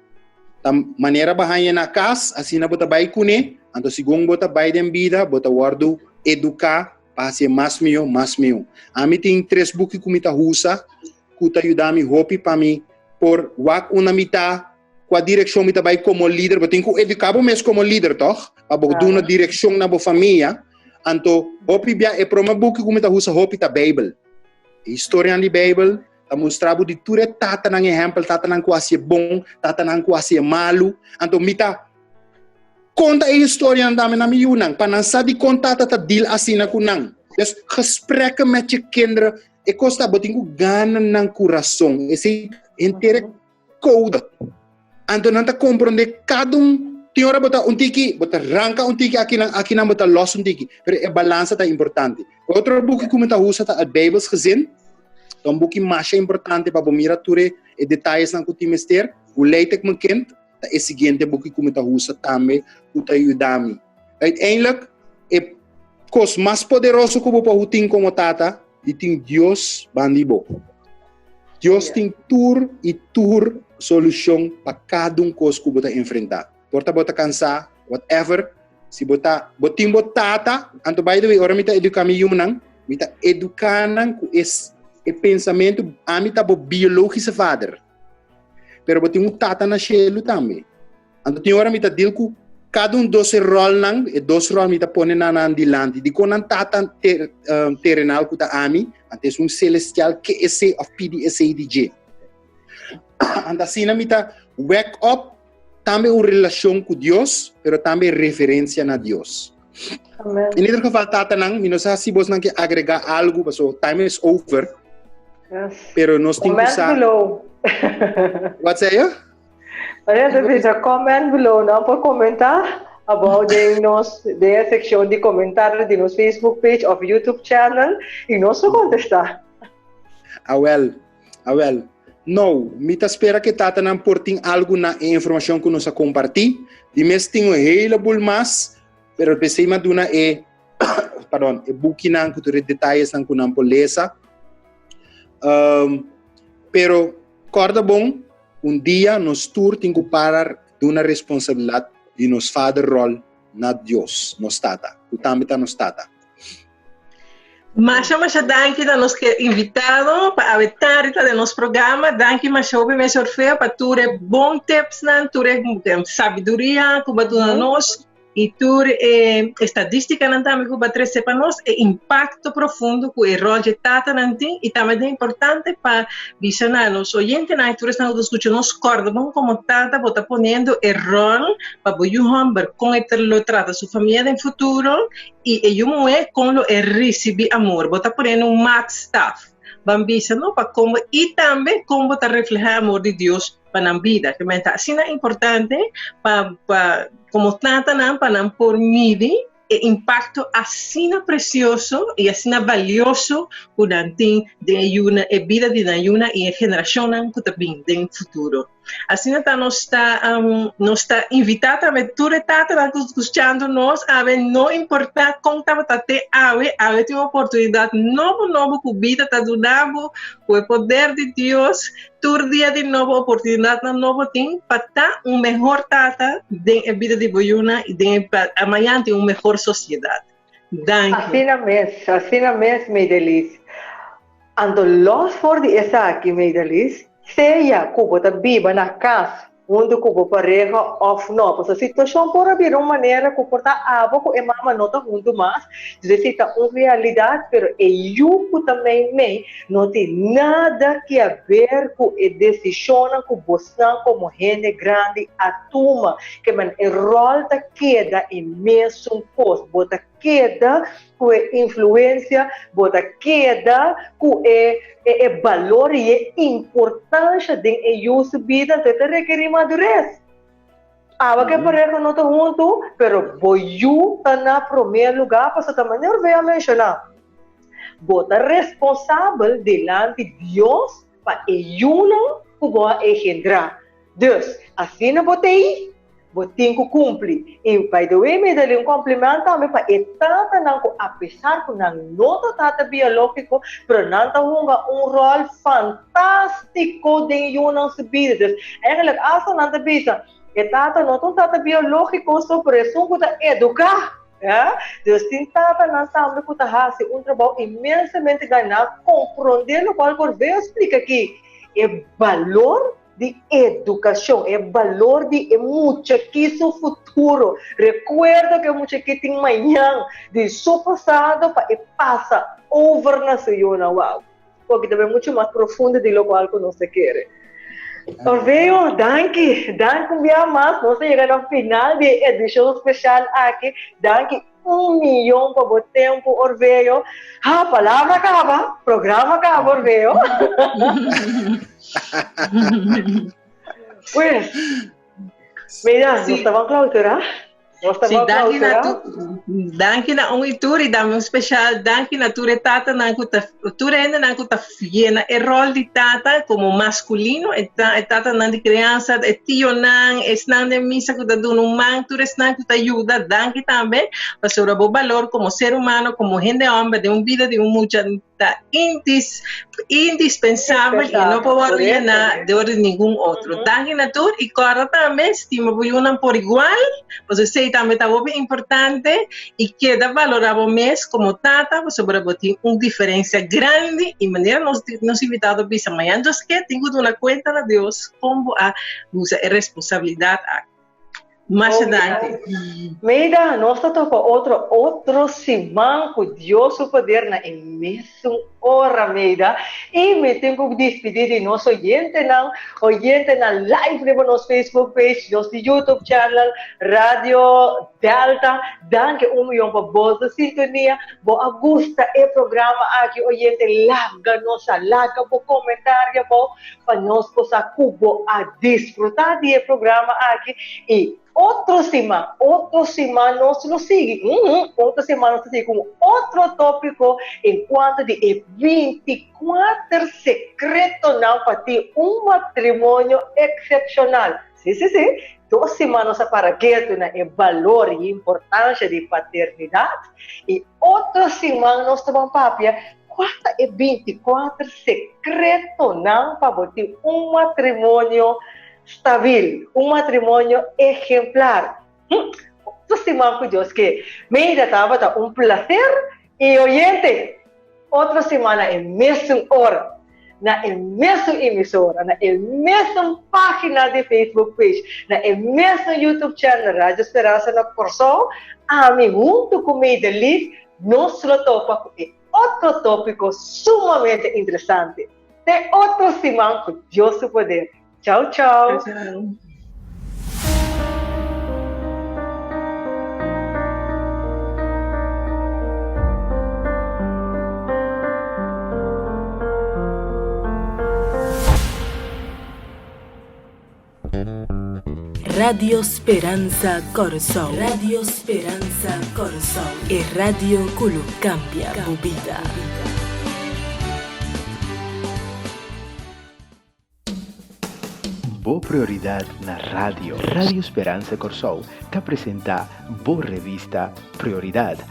[SPEAKER 5] Ta manera bo haña na kas, asina bo ta bai kuné, anto segun bo ta bai den bida, bo ta wòrdu eduká pa hasié mas mihó, mas mihó. Ami tin tres buki ku mi ta usa ku ta yuda mi hopi pa mi por wak unda mi ta, kua direkshon mi ta bai komo lider. Bo tin ku eduká bo mes komo lider, tòg? Pa bo duna direkshon na bo famia. Anto, hopi bia e prome buki ku mi ta usa hopi ta Beibel. E historianan di Beibel ta mustra bo di tur e tatanan ehèmpel, tatanan ku hasi e bon, tatanan ku hasi e malu. Anto mi ta. konta e historianan tambe na mi yunan, pa nan sa dikon tata ta deal asina ku nan. Dus gesprekken met je kinderen, e kos ta bo tin ku gana nan kurason. Esei henter e code. Anto nan ta komprondé kada un tin ora bo ta un tiki, bo ta ranka un tiki akinan, akinan bo ta los un tiki. Pero e balansa ta importante. Otro buki ku mi ta usa ta Het Bijbels Gezin. Ta un buki masha importante pa bo mira tur e e detayesnan ku tin mester. Hoe leid ik mijn kind? Ta e siguiente buki ku mi ta usa tambe ku ta yuda mi. Uiteindelijk, e kos mas poderoso ku bo por tin komo tata, di tin Dios bandi bo. Dios tin tur i tur solushon pa kada un kos ku bo ta enfrentá. Por ta bo ta kansá, whatever, si bo ta, bo tin bo tata, anto by the way, ora mi ta eduká mi yunan, mi ta eduká nan ku e e pensamentu, ami ta bo biologische vader, pero bo tin un tata na shelu tambe. Anto tin ora mi ta deal ku kada un dos e rolnan, e dos rol mi ta pone nan nan dilanti. Dikon nan tata ter, um, terenal ku ta ami, anto es un celestial ke esei of pidi esei di dje. Anto asina mi ta wek up tambe un relashon ku Dios, pero tambe referensia na Dios.
[SPEAKER 2] Amen.
[SPEAKER 5] In ieder geval, tatanan, mi no sa si bosnan ke agrega algu, paso time is over.
[SPEAKER 2] Yes.
[SPEAKER 5] Pero nos tin ku
[SPEAKER 2] Comment
[SPEAKER 5] sa.
[SPEAKER 2] below.
[SPEAKER 5] Wat zei je?
[SPEAKER 2] Parece bisa comment below, no? Por comenta about den nos den e seccion di comentario di nos Facebook page of YouTube channel y nos lo contesta.
[SPEAKER 5] Awel, awel. Nou, mi ta spera ku tatanan por tin algu na e informashon ku nos a kompartí. Di mes tin un heleboel mas, pero p'esei mi a duna e pardon, e bukinan ku tur e detayesnan ku nan por lesa. Pero kòrda bon, un dia nos tur tin ku para duna responsabilidat di nos vaderrol na Dios, nos Tata, ku tambe ta nos Tata.
[SPEAKER 4] Masha masha danki na nos ke invitado pa awe tardi ta den nos programa. Danki masha hopi mes Orfeo pa tur e bon tipsnan, tur e sabiduria ku bo a duna nos. I tur e estadístikanan tambe ku bo a trese pa nos, e impakto profundo ku e ròl dje tatanan tin i tambe ta importante pa bisa na nos oyentenan i tur esnan ku ta skucha nos, kòrda bon komo tata bo ta poniendo e ròl pa bo yu hòmber kon e lo trata su famia den futuro i e yu muhé kon lo e risibí amor. Bo ta poniendo un maatstaf, ban bisa no, pa kon bo i tambe kon bo ta reflehá e amor di Dios pa nan bida. Ke men ta asina importante pa pa Komo tatanan pa nan por midi e impakto asina presioso i asina balioso ku nan tin den e yuna, e bida di nan yuna i e generashonnan ku ta bin den futuro. Asina ta nos ta nos ta invitá tambe tur e tatanan ku ta skuchando nos awe, no importá kon tabata te awe, awe tin un oportunidat nobo nobo ku bida ta duna bo ku e poder di Dios. Tur dia di nobo oportunidatnan nobo tin pa ta un mehor tata den e bida di bo yunan i den e pa mañan tin un mehor sosiedat. Danki.
[SPEAKER 2] Asina mes, asina mes Meidelis. Anto los for di esaki Meidelis, sea ku bo ta biba na kas huntu ku bo pareha òf no. Pasobra situashon por a bira un manera ku por ta abo ku e mama no ta huntu mas, dus esei ta un realidat, pero e yu ku ta meimei no tin nada ke aber ku e desishonnan ku bosnan komo hende grandi a tuma. Ke men e ròl ta keda e mesun kos, bo ta keda ku e influensia, bo ta keda ku e e balor i e importansha den e yu su bida, anto e ta rekerí madures. Awe ku e pareha no ta huntu, pero bo yu ta na promé lugá, pasobra ta manera Orvey a menshoná, bo ta responsabel dilanti Dios pa e yunan ku bo a engendrá. Dus, asina bo ta ei, bo tin ku kumpli. I by the way, mi dali un kompliment tambe pa e tatanan ku apesar ku nan no ta tata biológiko, pero nan ta hunga un ròl fantástiko den yunan su bida. Dus, eigenlijk asta nan ta bisa, e tata no ta un tata biológiko so, pero esun ku ta eduká. Ja? Dus tin tatanan tambe ku ta hasi un trabou inmensamente grandi. Nan a komprondé lokual ku Orfeo a splika aki, e balor di edukashon, e balor di e muchaki su futuro. Rekuerdo ku e muchaki tin mañan di su pasado pa e pasa over na su yunan. Wow! Porque ta bai mucho mas profundo di lokual ku nos ta kere. Orfeo, danki. Danki un bia mas. Nos a yega na final di e edishon speshal aki. Danki un miyon pa bo tempu, Orfeo. Ha, palabra kaba, programa kaba, Orfeo. Pues, mira, nos ta ban clausura. Nos ta
[SPEAKER 4] Sí,
[SPEAKER 2] ban
[SPEAKER 4] danki na
[SPEAKER 2] clausura.
[SPEAKER 4] tu, danki na un i tur i dame un special danki na tur e tatanan ku ta tur e hendenan ku ta yena e rol di tata komo maskulino, e ta e tatanan di kriansa, e tionan, esnan den misa ku ta duna un man, tur esnan ku ta yuda, danki tambe pasobra bo balor komo ser humano, komo hende hòmber den un bida di un mucha ta indis, indispensabel i no por wòrdu yená dor di ningun otro. Danki na tur i kòrda tambe stima bo yunan por igual, pasobra esei tambe ta hopi importante i keda valorá bo mes komo tata pasobra bo tin un diferensia grandi i manera nos nos invitado a bisa mañan Dios ke tin ku duna kuenta na Dios kon bo a usa e responsabilidat aki. Masha danki.
[SPEAKER 2] Meida, nos ta topa otro otro siman ku Dios su poder na e mesun ora, Meida. I mi tin ku dispidí di nos oyentenan, oyentenan live riba nos Facebook page, nos YouTube channel, Radio Delta. Danki un miyon pa boso sintonia. Bo a gusta e programa aki, oyente? Laga nos sa, laga bo komentario abou. Pa nos por sa ku bo a disfrutá di e programa aki i otro siman, otro siman nos lo sigui, uhuh, otro siman nos ta sigui ku un otro tópiko en kuanto di e 24 sekretonan pa tin un matrimonio eksepshonal. Sí, sí, sí, dos siman nos a para ketu na e balor i importansha di paternidat i otro siman nos ta ban papia Kua ta e 24 sekretonan pa bo tin un matrimonio stabil, un matrimonio ehemplar? Hm, otro siman ku Dios ke. Meida tabata un plaser i oyente. Otro siman na e mesun ora, na e mesun emisora, na e mesun página di Facebook page, na e mesun YouTube channel Radio Speransa na Kòrsou, ami huntu ku Meida Lief nos lo topa ku e Otro tópiko sumamente interesante. Te otro siman ku Dios su poder. Chau chau.
[SPEAKER 4] Chau chau.
[SPEAKER 3] Radio Speransa Kòrsou. Radio Speransa Kòrsou. E radio ku lo kambia bo bida.
[SPEAKER 6] Bo prioridat na radio. Radio Speransa Kòrsou ta presentá bo revista Prioridat.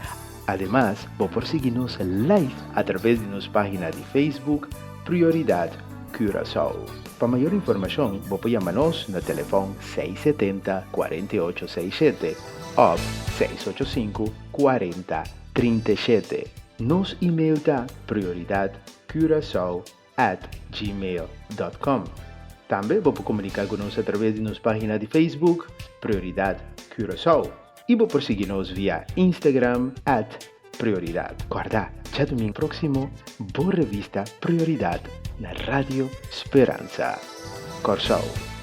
[SPEAKER 6] Ademas, bo por sigui nos live atraves di nos página di Facebook Prioridat Curaçao. Pa mayor informashon bo por yama nos na telefòn 670 48 67 òf 685 40 37. Nos email ta prioridatcuracao at gmail dot com. Tambe bo por komuniká ku nos atraves di nos página di Facebook Prioridad Curaçao i bo por sigui nos via Instagram at Prioridad. Kòrda, djadumingu próksimo bo revista Prioridad na Radio Speransa Kòrsou.